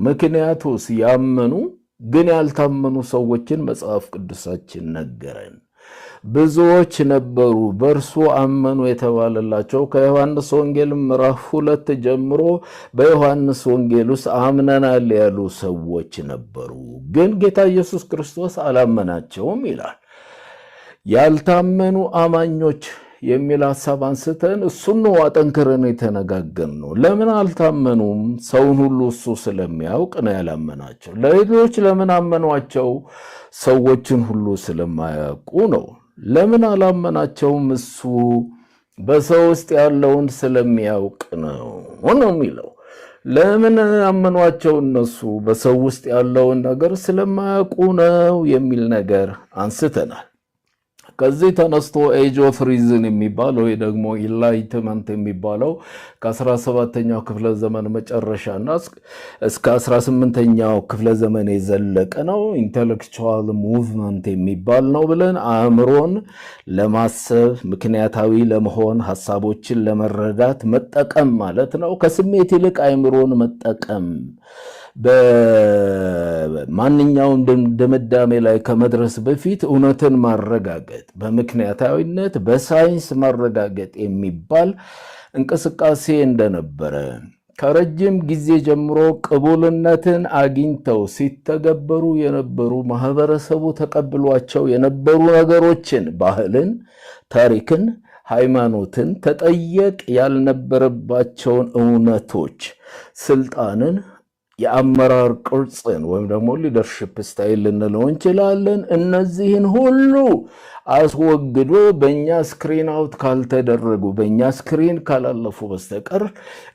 ምክንያቱስ ያመኑ ግን ያልታመኑ ሰዎችን መጽሐፍ ቅዱሳችን ነገረን። ብዙዎች ነበሩ በእርሱ አመኑ የተባለላቸው። ከዮሐንስ ወንጌል ምዕራፍ 2 ጀምሮ በዮሐንስ ወንጌል ውስጥ አምነናል ያሉ ሰዎች ነበሩ፣ ግን ጌታ ኢየሱስ ክርስቶስ አላመናቸውም ይላል። ያልታመኑ አማኞች የሚል ሀሳብ አንስተን እሱን ነው አጠንክረን የተነጋገርነው። ለምን አልታመኑም? ሰውን ሁሉ እሱ ስለሚያውቅ ነው ያላመናቸው። ለሌሎች ለምን አመኗቸው? ሰዎችን ሁሉ ስለማያውቁ ነው። ለምን አላመናቸውም? እሱ በሰው ውስጥ ያለውን ስለሚያውቅ ነው ነው የሚለው። ለምን አመኗቸው? እነሱ በሰው ውስጥ ያለውን ነገር ስለማያውቁ ነው የሚል ነገር አንስተናል። ከዚህ ተነስቶ Age of Reason የሚባለው ወይ ደግሞ Enlightenment የሚባለው ከ17ኛው ክፍለ ዘመን መጨረሻና እስከ 18ኛው ክፍለ ዘመን የዘለቀ ነው። Intellectual movement የሚባል ነው ብለን አእምሮን ለማሰብ፣ ምክንያታዊ ለመሆን፣ ሀሳቦችን ለመረዳት መጠቀም ማለት ነው። ከስሜት ይልቅ አእምሮን መጠቀም፣ በማንኛውም ድምዳሜ ላይ ከመድረስ በፊት እውነትን ማረጋገጥ፣ በምክንያታዊነት በሳይንስ ማረጋገጥ የሚባል እንቅስቃሴ እንደነበረ፣ ከረጅም ጊዜ ጀምሮ ቅቡልነትን አግኝተው ሲተገበሩ የነበሩ፣ ማህበረሰቡ ተቀብሏቸው የነበሩ ነገሮችን፣ ባህልን፣ ታሪክን፣ ሃይማኖትን፣ ተጠየቅ ያልነበረባቸውን እውነቶች፣ ስልጣንን፣ የአመራር ቅርጽን ወይም ደግሞ leadership style ልንለው እንችላለን። እነዚህን ሁሉ አስወግዶ በእኛ screen out ካልተደረጉ፣ በእኛ screen ካላለፉ በስተቀር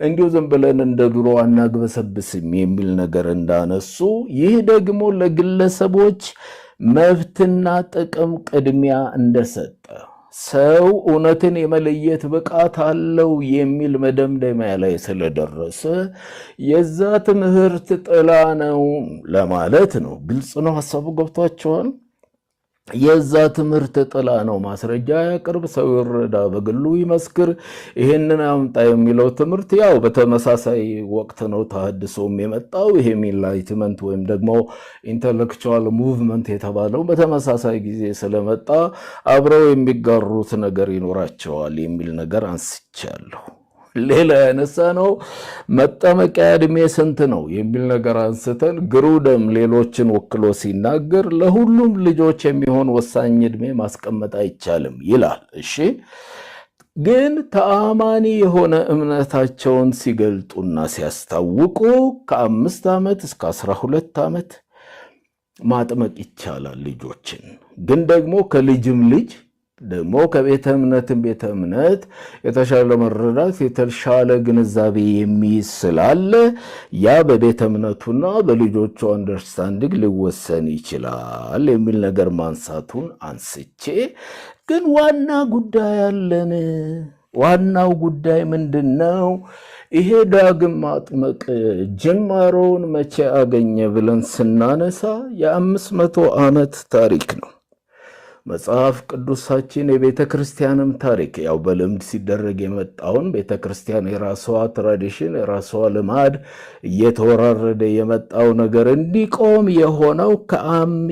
እንዲሁ ዝም ብለን እንደ ድሮ አናግበሰብስም የሚል ነገር እንዳነሱ፣ ይህ ደግሞ ለግለሰቦች መብትና ጥቅም ቅድሚያ እንደሰጠ፣ ሰው እውነትን የመለየት ብቃት አለው የሚል መደምደሚያ ላይ ስለደረሰ የዛ ትምህርት ጥላ ነው ለማለት ነው። ግልጽ ነው፣ ሀሳቡ ገብቷችኋል? የዛ ትምህርት ጥላ ነው። ማስረጃ ያቅርብ፣ ሰው ይረዳ፣ በግሉ ይመስክር፣ ይሄንን አምጣ የሚለው ትምህርት ያው በተመሳሳይ ወቅት ነው ተሐድሶም የመጣው። ይሄም Enlightenment ወይም ደግሞ intellectual movement የተባለው በተመሳሳይ ጊዜ ስለመጣ አብረው የሚጋሩት ነገር ይኖራቸዋል የሚል ነገር አንስቻለሁ። ሌላ ያነሳነው መጠመቂያ ዕድሜ ስንት ነው የሚል ነገር አንስተን ግሩደም ሌሎችን ወክሎ ሲናገር ለሁሉም ልጆች የሚሆን ወሳኝ ዕድሜ ማስቀመጥ አይቻልም ይላል። እሺ፣ ግን ተአማኒ የሆነ እምነታቸውን ሲገልጡና ሲያስታውቁ ከ5 ዓመት እስከ 12 ዓመት ማጥመቅ ይቻላል ልጆችን። ግን ደግሞ ከልጅም ልጅ ደግሞ ከቤተ እምነትም ቤተ እምነት የተሻለ መረዳት፣ የተሻለ ግንዛቤ የሚይዝ ስላለ ያ በቤተ እምነቱና በልጆቹ understanding ሊወሰን ይችላል የሚል ነገር ማንሳቱን አንስቼ፣ ግን ዋና ጉዳይ አለን። ዋናው ጉዳይ ምንድን ነው? ይሄ ዳግም ማጥመቅ ጅማሮውን መቼ አገኘ ብለን ስናነሳ የ500 ዓመት ታሪክ ነው። መጽሐፍ ቅዱሳችን የቤተ ክርስቲያንም ታሪክ ያው በልምድ ሲደረግ የመጣውን፣ ቤተ ክርስቲያን የራሷ tradition፣ የራሷ ልማድ እየተወራረደ የመጣው ነገር እንዲቆም የሆነው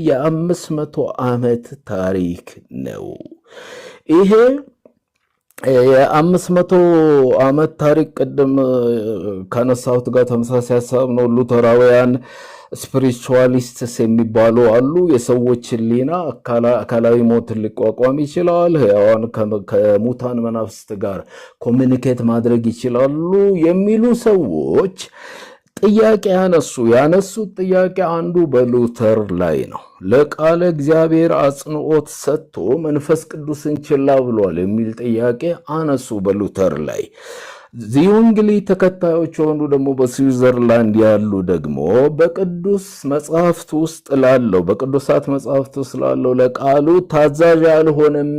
የ500 ዓመት ታሪክ ነው። ይሄ የ500 ዓመት ታሪክ ቅድም ካነሳሁት ጋር ተመሳሳይ ሀሳብ ነው። ሉተራውያን spiritualists የሚባሉ አሉ። የሰዎች ሕሊና አካላዊ ሞትን ሊቋቋም ይችላል፣ ሕያዋን ከሙታን መናፍስት ጋር communicate ማድረግ ይችላሉ የሚሉ ሰዎች ጥያቄ ያነሱ። ያነሱት ጥያቄ አንዱ በሉተር ላይ ነው። ለቃለ እግዚአብሔር አጽንኦት ሰጥቶ መንፈስ ቅዱስን ችላ ብሏል የሚል ጥያቄ አነሱ በሉተር ላይ። ዝዊንግሊ ተከታዮች የሆኑ ደግሞ በስዊዘርላንድ ያሉ ደግሞ በቅዱስ መጽሐፍት ውስጥ ላለው፣ በቅዱሳት መጽሐፍት ውስጥ ላለው ለቃሉ ታዛዥ አልሆነም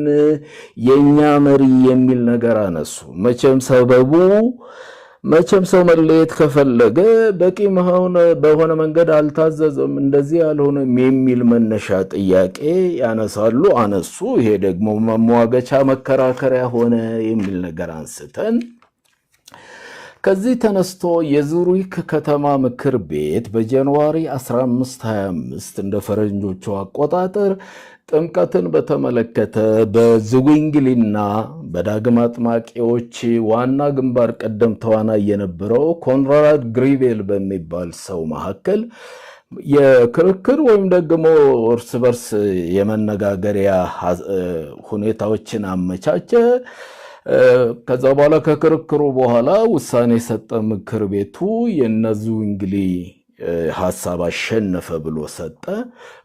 የእኛ መሪ የሚል ነገር አነሱ። መቼም ሰበቡ መቼም ሰው መለየት ከፈለገ በቂ በሆነ መንገድ አልታዘዘም፣ እንደዚህ አልሆነም የሚል መነሻ ጥያቄ ያነሳሉ፣ አነሱ። ይሄ ደግሞ መሟገቻ መከራከሪያ ሆነ የሚል ነገር አንስተን፣ ከዚህ ተነስቶ የዙሪክ ከተማ ምክር ቤት በ January 1525 እንደ ፈረንጆቹ አቆጣጠር ጥምቀትን በተመለከተ በዝዊንግሊና በዳግም አጥማቂዎች ዋና ግንባር ቀደም ተዋናይ የነበረው ኮንራድ ግሪቤል በሚባል ሰው መካከል የክርክር ወይም ደግሞ እርስ በርስ የመነጋገሪያ ሁኔታዎችን አመቻቸ። ከዛ በኋላ ከክርክሩ በኋላ ውሳኔ የሰጠ ምክር ቤቱ የነ ዝዊንግሊ ሀሳብ አሸነፈ ብሎ ሰጠ።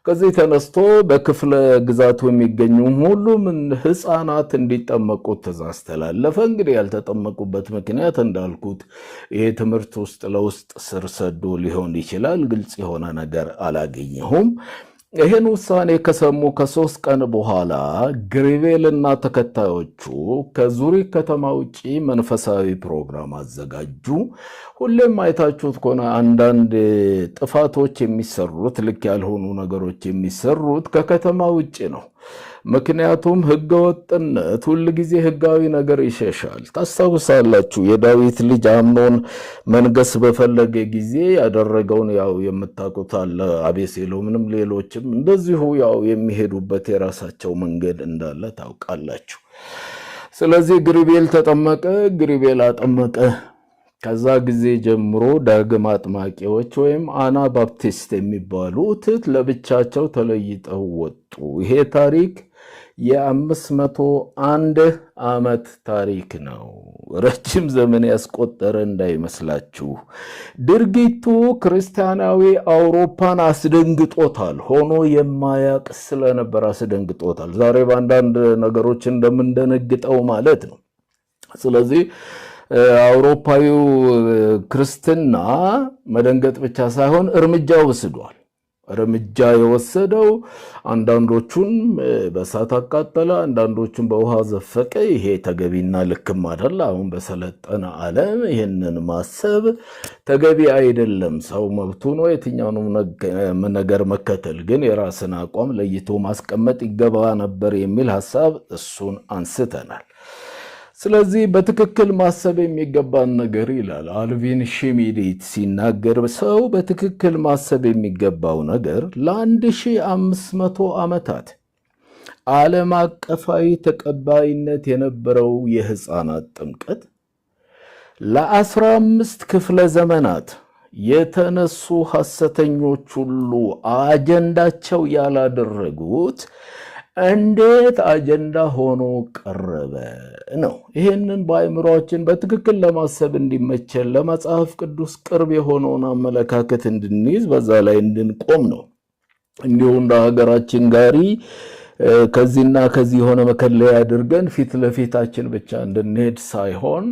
ከዚህ ተነስቶ በክፍለ ግዛቱ የሚገኙ ሁሉም ሕፃናት እንዲጠመቁ ትእዛዝ ተላለፈ። እንግዲህ ያልተጠመቁበት ምክንያት እንዳልኩት ይሄ ትምህርት ውስጥ ለውስጥ ስር ሰዶ ሊሆን ይችላል። ግልጽ የሆነ ነገር አላገኘሁም። ይህን ውሳኔ ከሰሙ ከ3 ቀን በኋላ ግሪቤልና ተከታዮቹ ከዙሪክ ከተማ ውጪ መንፈሳዊ ፕሮግራም አዘጋጁ። ሁሌም አይታችሁት ከሆነ አንዳንድ ጥፋቶች የሚሰሩት፣ ልክ ያልሆኑ ነገሮች የሚሰሩት ከከተማ ውጭ ነው። ምክንያቱም ህገወጥነት ሁል ጊዜ ህጋዊ ነገር ይሸሻል። ታስታውሳላችሁ፣ የዳዊት ልጅ አምኖን መንገስ በፈለገ ጊዜ ያደረገውን ያው የምታውቁት አለ። አቤሴሎምንም ሌሎችም እንደዚሁ ያው የሚሄዱበት የራሳቸው መንገድ እንዳለ ታውቃላችሁ። ስለዚህ ግሪቤል ተጠመቀ፣ ግሪቤል አጠመቀ። ከዛ ጊዜ ጀምሮ ዳግም አጥማቂዎች ወይም አናባፕቲስት የሚባሉት ለብቻቸው ተለይተው ወጡ። ይሄ ታሪክ የ501 ዓመት ታሪክ ነው። ረጅም ዘመን ያስቆጠረ እንዳይመስላችሁ። ድርጊቱ ክርስቲያናዊ አውሮፓን አስደንግጦታል። ሆኖ የማያቅ ስለነበር አስደንግጦታል። ዛሬ በአንዳንድ ነገሮች እንደምንደነግጠው ማለት ነው። ስለዚህ አውሮፓዊው ክርስትና መደንገጥ ብቻ ሳይሆን እርምጃ ወስዷል። እርምጃ የወሰደው አንዳንዶቹን በእሳት አቃጠለ፣ አንዳንዶቹን በውሃ ዘፈቀ። ይሄ ተገቢና ልክም አይደል። አሁን በሰለጠነ ዓለም ይህንን ማሰብ ተገቢ አይደለም። ሰው መብቱ ነው የትኛውንም ነገር መከተል፣ ግን የራስን አቋም ለይቶ ማስቀመጥ ይገባ ነበር የሚል ሀሳብ እሱን አንስተናል። ስለዚህ በትክክል ማሰብ የሚገባን ነገር ይላል አልቪን ሽሚዲት ሲናገር፣ ሰው በትክክል ማሰብ የሚገባው ነገር ለ1500 ዓመታት ዓለም አቀፋዊ ተቀባይነት የነበረው የሕፃናት ጥምቀት ለ15 ክፍለ ዘመናት የተነሱ ሐሰተኞች ሁሉ አጀንዳቸው ያላደረጉት እንዴት አጀንዳ ሆኖ ቀረበ ነው። ይህንን በአእምሯችን በትክክል ለማሰብ እንዲመቸን፣ ለመጽሐፍ ቅዱስ ቅርብ የሆነውን አመለካከት እንድንይዝ፣ በዛ ላይ እንድንቆም ነው። እንዲሁ እንደ ሀገራችን ጋሪ ከዚህና ከዚህ የሆነ መከለያ አድርገን ፊት ለፊታችን ብቻ እንድንሄድ ሳይሆን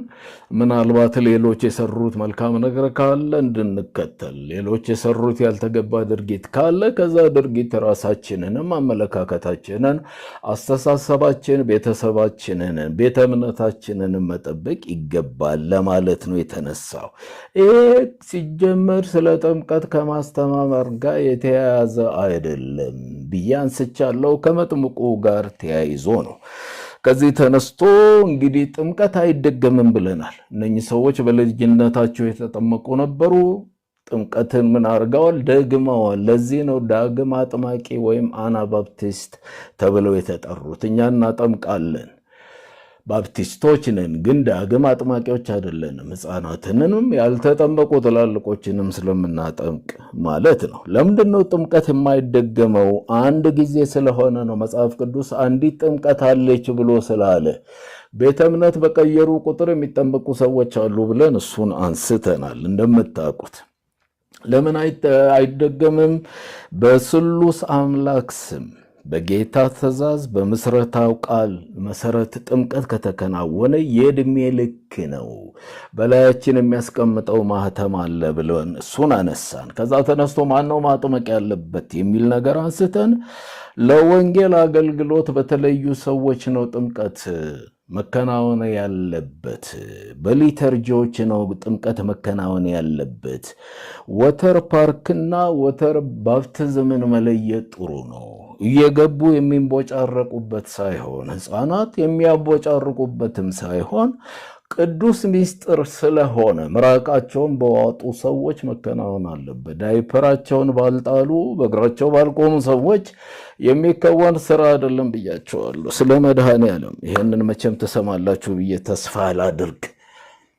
ምናልባት ሌሎች የሰሩት መልካም ነገር ካለ እንድንከተል፣ ሌሎች የሰሩት ያልተገባ ድርጊት ካለ ከዛ ድርጊት ራሳችንንም፣ አመለካከታችንን፣ አስተሳሰባችን፣ ቤተሰባችንን፣ ቤተ እምነታችንንም መጠበቅ ይገባል ለማለት ነው የተነሳው። ይሄ ሲጀመር ስለ ጥምቀት ከማስተማመር ጋር የተያያዘ አይደለም ብዬ አንስቻለሁ። ከመጥምቁ ጋር ተያይዞ ነው። ከዚህ ተነስቶ እንግዲህ ጥምቀት አይደገምም ብለናል። እነኚህ ሰዎች በልጅነታቸው የተጠመቁ ነበሩ። ጥምቀትን ምን አድርገዋል? ደግመዋል። ለዚህ ነው ዳግም አጥማቂ ወይም አናባፕቲስት ተብለው የተጠሩት። እኛ እናጠምቃለን፣ ባፕቲስቶች ነን፣ ግን ዳግም አጥማቂዎች አይደለንም። ሕፃናትንም ያልተጠመቁ ትላልቆችንም ስለምናጠምቅ ማለት ነው። ለምንድን ነው ጥምቀት የማይደገመው? አንድ ጊዜ ስለሆነ ነው። መጽሐፍ ቅዱስ አንዲት ጥምቀት አለች ብሎ ስላለ ቤተ እምነት በቀየሩ ቁጥር የሚጠመቁ ሰዎች አሉ ብለን እሱን አንስተናል። እንደምታውቁት ለምን አይደገምም? በስሉስ አምላክ ስም በጌታ ትእዛዝ በምስረታው ቃል መሰረት ጥምቀት ከተከናወነ የዕድሜ ልክ ነው። በላያችን የሚያስቀምጠው ማህተም አለ ብለን እሱን አነሳን። ከዛ ተነስቶ ማነው ማጥመቅ ያለበት የሚል ነገር አንስተን ለወንጌል አገልግሎት በተለዩ ሰዎች ነው ጥምቀት መከናወን ያለበት። በ liturgy ዎች ነው ጥምቀት መከናወን ያለበት። Water park ና water baptism ን መለየት ጥሩ ነው። እየገቡ የሚንቦጫረቁበት ሳይሆን፣ ሕፃናት የሚያቦጫርቁበትም ሳይሆን፣ ቅዱስ ሚስጥር ስለሆነ ምራቃቸውን በዋጡ ሰዎች መከናወን አለበት። ዳይፐራቸውን ባልጣሉ፣ በእግራቸው ባልቆሙ ሰዎች የሚከወን ስራ አይደለም ብያቸዋለሁ። ስለ መድኃኔዓለም ይህንን መቼም ትሰማላችሁ ብዬ ተስፋ አላድርግ።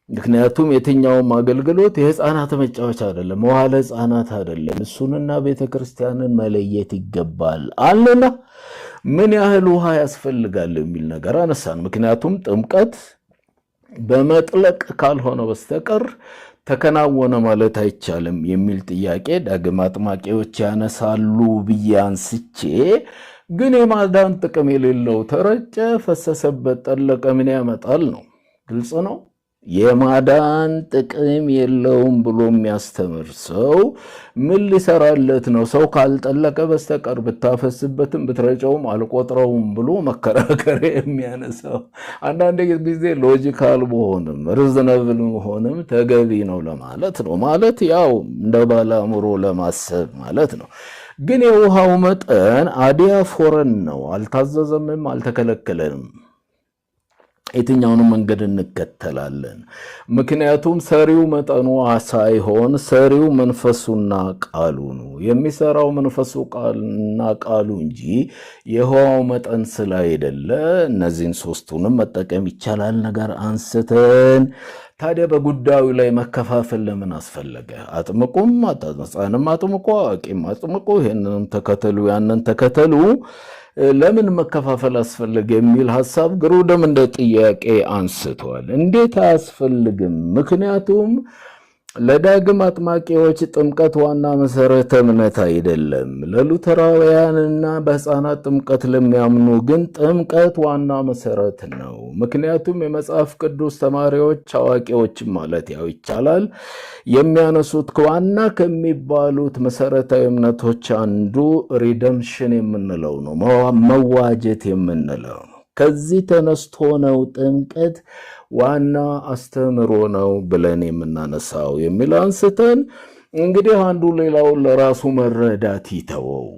ምክንያቱም የትኛውም አገልግሎት የህፃናት መጫወቻ አይደለም፣ መዋለ ህፃናት አይደለም። እሱንና ቤተ ክርስቲያንን መለየት ይገባል አለና ምን ያህል ውሃ ያስፈልጋል የሚል ነገር አነሳን። ምክንያቱም ጥምቀት በመጥለቅ ካልሆነ በስተቀር ተከናወነ ማለት አይቻልም የሚል ጥያቄ ዳግም አጥማቂዎች ያነሳሉ ብዬ አንስቼ፣ ግን የማዳን ጥቅም የሌለው ተረጨ፣ ፈሰሰበት፣ ጠለቀ ምን ያመጣል ነው። ግልጽ ነው። የማዳን ጥቅም የለውም ብሎ የሚያስተምር ሰው ምን ሊሰራለት ነው? ሰው ካልጠለቀ በስተቀር ብታፈስበትም ብትረጨውም አልቆጥረውም ብሎ መከራከሪያ የሚያነሳው አንዳንድ ጊዜ logical መሆንም reasonable መሆንም ተገቢ ነው ለማለት ነው። ማለት ያው እንደ ባለ አእምሮ ለማሰብ ማለት ነው። ግን የውሃው መጠን አዲያፎረን ነው። አልታዘዘምም፣ አልተከለከለንም። የትኛውንም መንገድ እንከተላለን። ምክንያቱም ሰሪው መጠኑ ሳይሆን ሰሪው መንፈሱና ቃሉ ነው። የሚሰራው መንፈሱ ቃልና ቃሉ እንጂ የውሃው መጠን ስላይደለ እነዚህን ሶስቱንም መጠቀም ይቻላል ነገር አንስተን ታዲያ በጉዳዩ ላይ መከፋፈል ለምን አስፈለገ? አጥምቁም፣ ሕፃንም አጥምቁ፣ አዋቂም አጥምቁ፣ ይህንንም ተከተሉ፣ ያንን ተከተሉ፣ ለምን መከፋፈል አስፈለገ የሚል ሐሳብ ግሩደም እንደ ጥያቄ አንስቷል። እንዴት አያስፈልግም? ምክንያቱም ለዳግም አጥማቂዎች ጥምቀት ዋና መሰረተ እምነት አይደለም። ለሉተራውያንና በሕፃናት ጥምቀት ለሚያምኑ ግን ጥምቀት ዋና መሰረት ነው። ምክንያቱም የመጽሐፍ ቅዱስ ተማሪዎች አዋቂዎችም ማለት ያው ይቻላል የሚያነሱት ዋና ከሚባሉት መሰረታዊ እምነቶች አንዱ redemption የምንለው ነው፣ መዋጀት የምንለው ነው። ከዚህ ተነስቶ ነው ጥምቀት ዋና አስተምህሮ ነው ብለን የምናነሳው የሚል አንስተን እንግዲህ አንዱ ሌላውን ለራሱ መረዳት ይተወው።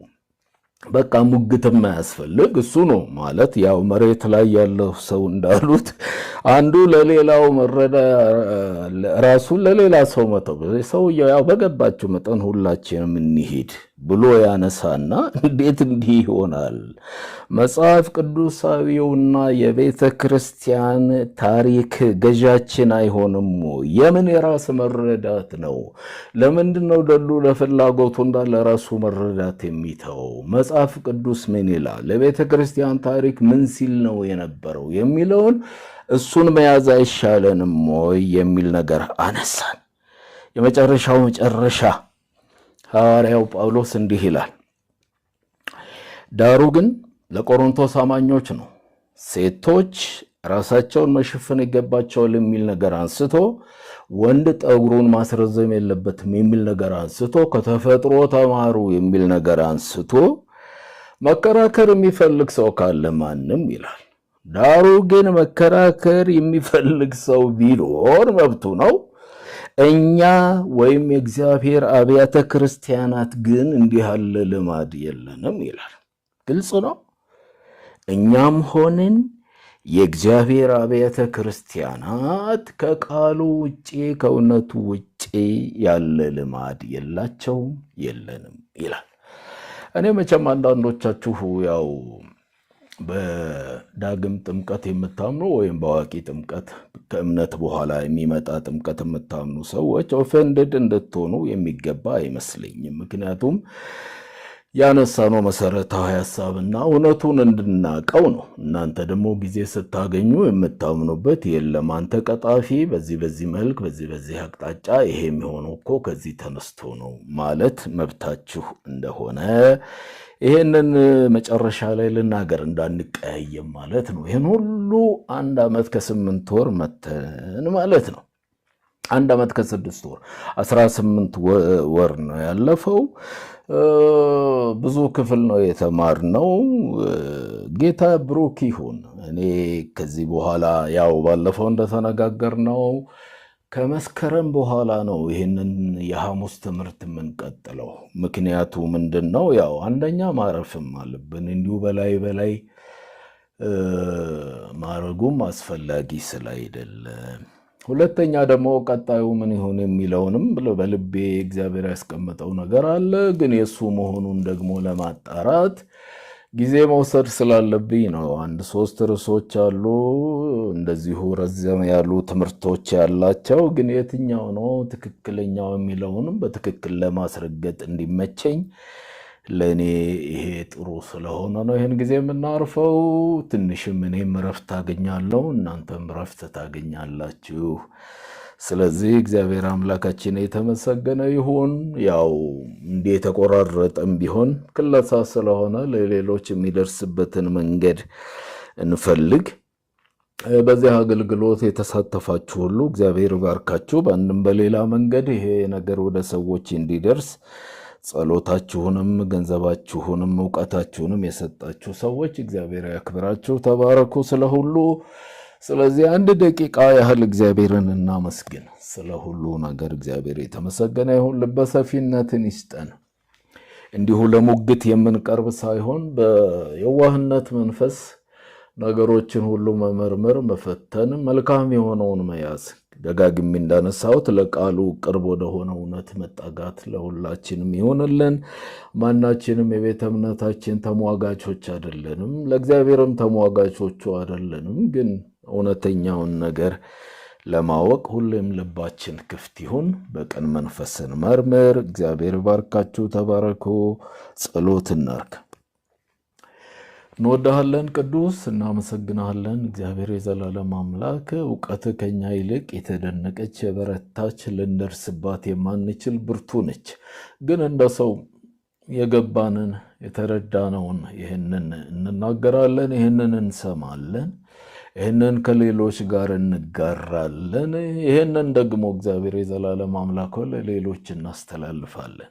በቃ ሙግትም አያስፈልግ። እሱ ነው ማለት ያው መሬት ላይ ያለው ሰው እንዳሉት አንዱ ለሌላው መረዳ ራሱን ለሌላ ሰው መተው፣ ሰውየው ያው በገባችሁ መጠን ሁላችንም እንሂድ ብሎ ያነሳና እንዴት እንዲህ ይሆናል? መጽሐፍ ቅዱሳዊውና የቤተ ክርስቲያን ታሪክ ገዣችን አይሆንም? የምን የራስ መረዳት ነው? ለምንድን ነው ደሉ ለፍላጎቱ እንዳለ ለራሱ መረዳት የሚተው? መጽሐፍ ቅዱስ ምን ይላል? ለቤተ ክርስቲያን ታሪክ ምን ሲል ነው የነበረው የሚለውን እሱን መያዝ አይሻለንም ወይ የሚል ነገር አነሳን። የመጨረሻው መጨረሻ ሐዋርያው ጳውሎስ እንዲህ ይላል፣ ዳሩ ግን ለቆሮንቶስ አማኞች ነው፣ ሴቶች ራሳቸውን መሸፈን ይገባቸዋል የሚል ነገር አንስቶ፣ ወንድ ጠጉሩን ማስረዘም የለበትም የሚል ነገር አንስቶ፣ ከተፈጥሮ ተማሩ የሚል ነገር አንስቶ መከራከር የሚፈልግ ሰው ካለ ማንም ይላል። ዳሩ ግን መከራከር የሚፈልግ ሰው ቢኖር መብቱ ነው። እኛ ወይም የእግዚአብሔር አብያተ ክርስቲያናት ግን እንዲህ ያለ ልማድ የለንም ይላል። ግልጽ ነው። እኛም ሆንን የእግዚአብሔር አብያተ ክርስቲያናት ከቃሉ ውጪ ከእውነቱ ውጪ ያለ ልማድ የላቸውም፣ የለንም ይላል። እኔ መቼም አንዳንዶቻችሁ ያው በዳግም ጥምቀት የምታምኑ ወይም በአዋቂ ጥምቀት ከእምነት በኋላ የሚመጣ ጥምቀት የምታምኑ ሰዎች offended እንድትሆኑ የሚገባ አይመስለኝም። ምክንያቱም ያነሳነው መሰረታዊ ሀሳብና እውነቱን እንድናቀው ነው። እናንተ ደግሞ ጊዜ ስታገኙ የምታምኑበት የለም፣ አንተ ቀጣፊ፣ በዚህ በዚህ መልክ በዚህ በዚህ አቅጣጫ ይሄ የሚሆነው እኮ ከዚህ ተነስቶ ነው ማለት መብታችሁ እንደሆነ ይሄንን መጨረሻ ላይ ልናገር እንዳንቀያየም ማለት ነው። ይሄን ሁሉ 1 ዓመት ከ8 ወር መተን ማለት ነው። 1 ዓመት ከ6 ወር 18 ወር ነው ያለፈው። ብዙ ክፍል ነው የተማርነው። ጌታ ብሩክ ይሁን። እኔ ከዚህ በኋላ ያው ባለፈው እንደተነጋገርነው ከመስከረም በኋላ ነው ይሄንን የሐሙስ ትምህርት የምንቀጥለው። ምክንያቱ ምንድነው? ያው አንደኛ ማረፍም አለብን፣ እንዲሁ በላይ በላይ ማረጉም አስፈላጊ ስላይደለ፣ ሁለተኛ ደግሞ ቀጣዩ ምን ይሁን የሚለውንም በልቤ እግዚአብሔር ያስቀመጠው ነገር አለ። ግን የሱ መሆኑን ደግሞ ለማጣራት ጊዜ መውሰድ ስላለብኝ ነው። አንድ 3 ርዕሶች አሉ እንደዚሁ ረዘም ያሉ ትምህርቶች ያላቸው፣ ግን የትኛው ነው ትክክለኛው የሚለውንም በትክክል ለማስረገጥ እንዲመቸኝ ለኔ ይሄ ጥሩ ስለሆነ ነው ይሄን ጊዜ የምናርፈው። ትንሽም እኔም እረፍት አገኛለሁ፣ እናንተም እረፍት ታገኛላችሁ። ስለዚህ እግዚአብሔር አምላካችን የተመሰገነ ይሁን። ያው እንዲህ የተቆራረጠም ቢሆን ክለሳ ስለሆነ ለሌሎች የሚደርስበትን መንገድ እንፈልግ። በዚህ አገልግሎት የተሳተፋችሁ ሁሉ እግዚአብሔር ይባርካችሁ። በአንድም በሌላ መንገድ ይሄ ነገር ወደ ሰዎች እንዲደርስ ጸሎታችሁንም፣ ገንዘባችሁንም፣ እውቀታችሁንም የሰጣችሁ ሰዎች እግዚአብሔር ያክብራችሁ። ተባረኩ ስለ ሁሉ። ስለዚህ አንድ ደቂቃ ያህል እግዚአብሔርን እናመስግን። ስለ ሁሉ ነገር እግዚአብሔር የተመሰገነ ይሁን። ልበሰፊነትን ይስጠን። እንዲሁ ለሙግት የምንቀርብ ሳይሆን በየዋህነት መንፈስ ነገሮችን ሁሉ መመርመር፣ መፈተን፣ መልካም የሆነውን መያዝ፣ ደጋግሜ እንዳነሳሁት ለቃሉ ቅርብ ወደሆነ እውነት መጠጋት ለሁላችንም ይሆንልን። ማናችንም የቤተ እምነታችን ተሟጋቾች አይደለንም፣ ለእግዚአብሔርም ተሟጋቾቹ አይደለንም። ግን እውነተኛውን ነገር ለማወቅ ሁሌም ልባችን ክፍት ይሁን። በቅን መንፈስን መርምር። እግዚአብሔር ባርካችሁ፣ ተባረኩ። ጸሎት እናርግ። እንወድሃለን ቅዱስ፣ እናመሰግንሃለን። እግዚአብሔር የዘላለም አምላክ፣ እውቀት ከኛ ይልቅ የተደነቀች፣ የበረታች፣ ልንደርስባት የማንችል ብርቱ ነች። ግን እንደ ሰው የገባንን የተረዳነውን ይህንን እንናገራለን፣ ይህንን እንሰማለን፣ ይህንን ከሌሎች ጋር እንጋራለን። ይህንን ደግሞ እግዚአብሔር የዘላለም አምላክ ለሌሎች እናስተላልፋለን።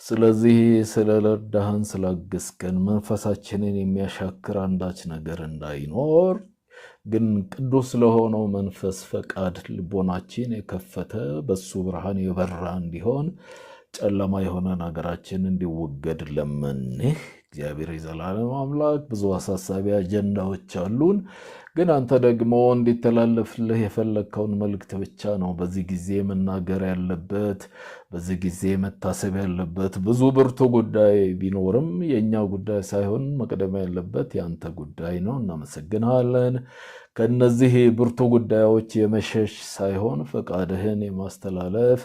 ስለዚህ ስለረዳህን፣ ስላገዝከን፣ መንፈሳችንን የሚያሻክር አንዳች ነገር እንዳይኖር ግን ቅዱስ ለሆነው መንፈስ ፈቃድ ልቦናችን የከፈተ፣ በሱ ብርሃን የበራ እንዲሆን፣ ጨለማ የሆነ ነገራችን እንዲወገድ ለመንህ። እግዚአብሔር የዘላለም አምላክ፣ ብዙ አሳሳቢ አጀንዳዎች አሉን፣ ግን አንተ ደግሞ እንዲተላለፍልህ የፈለግከውን መልእክት ብቻ ነው በዚህ ጊዜ መናገር ያለበት፣ በዚህ ጊዜ መታሰብ ያለበት። ብዙ ብርቱ ጉዳይ ቢኖርም የእኛ ጉዳይ ሳይሆን መቅደም ያለበት የአንተ ጉዳይ ነው። እናመሰግንሃለን። ከነዚህ ብርቱ ጉዳዮች የመሸሽ ሳይሆን ፈቃድህን የማስተላለፍ፣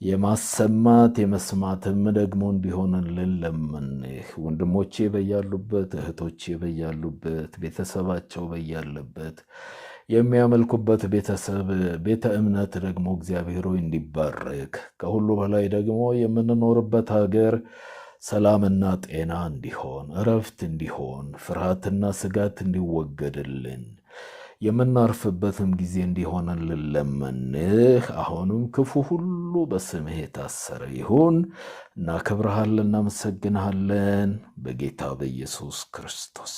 የማሰማት፣ የመስማትም ደግሞ እንዲሆንልን ለመንህ። ወንድሞቼ በያሉበት፣ እህቶቼ በያሉበት፣ ቤተሰባቸው በያለበት፣ የሚያመልኩበት ቤተሰብ፣ ቤተ እምነት ደግሞ እግዚአብሔር ሆይ እንዲባረክ፣ ከሁሉ በላይ ደግሞ የምንኖርበት ሀገር ሰላምና ጤና እንዲሆን፣ እረፍት እንዲሆን፣ ፍርሃትና ስጋት እንዲወገድልን፣ የምናርፍበትም ጊዜ እንዲሆንልን ለመንህ። አሁንም ክፉ ሁሉ በስምህ የታሰረ ይሁን። እናከብረሃለን፣ እናመሰግንሃለን በጌታ በኢየሱስ ክርስቶስ።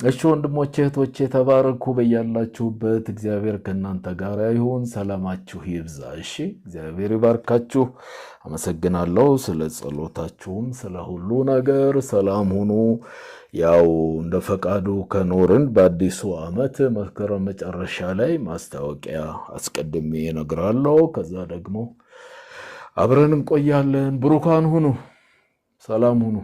እሺ ወንድሞቼ፣ እህቶቼ፣ ተባረኩ። በያላችሁበት እግዚአብሔር ከእናንተ ጋር ይሁን። ሰላማችሁ ይብዛ። እሺ፣ እግዚአብሔር ይባርካችሁ። አመሰግናለሁ ስለ ጸሎታችሁም ስለ ሁሉ ነገር። ሰላም ሁኑ። ያው እንደ ፈቃዱ ከኖርን በአዲሱ ዓመት መስከረም መጨረሻ ላይ ማስታወቂያ አስቀድሜ እነግራለሁ። ከዛ ደግሞ አብረን እንቆያለን። ብሩካን ሁኑ። ሰላም ሁኑ።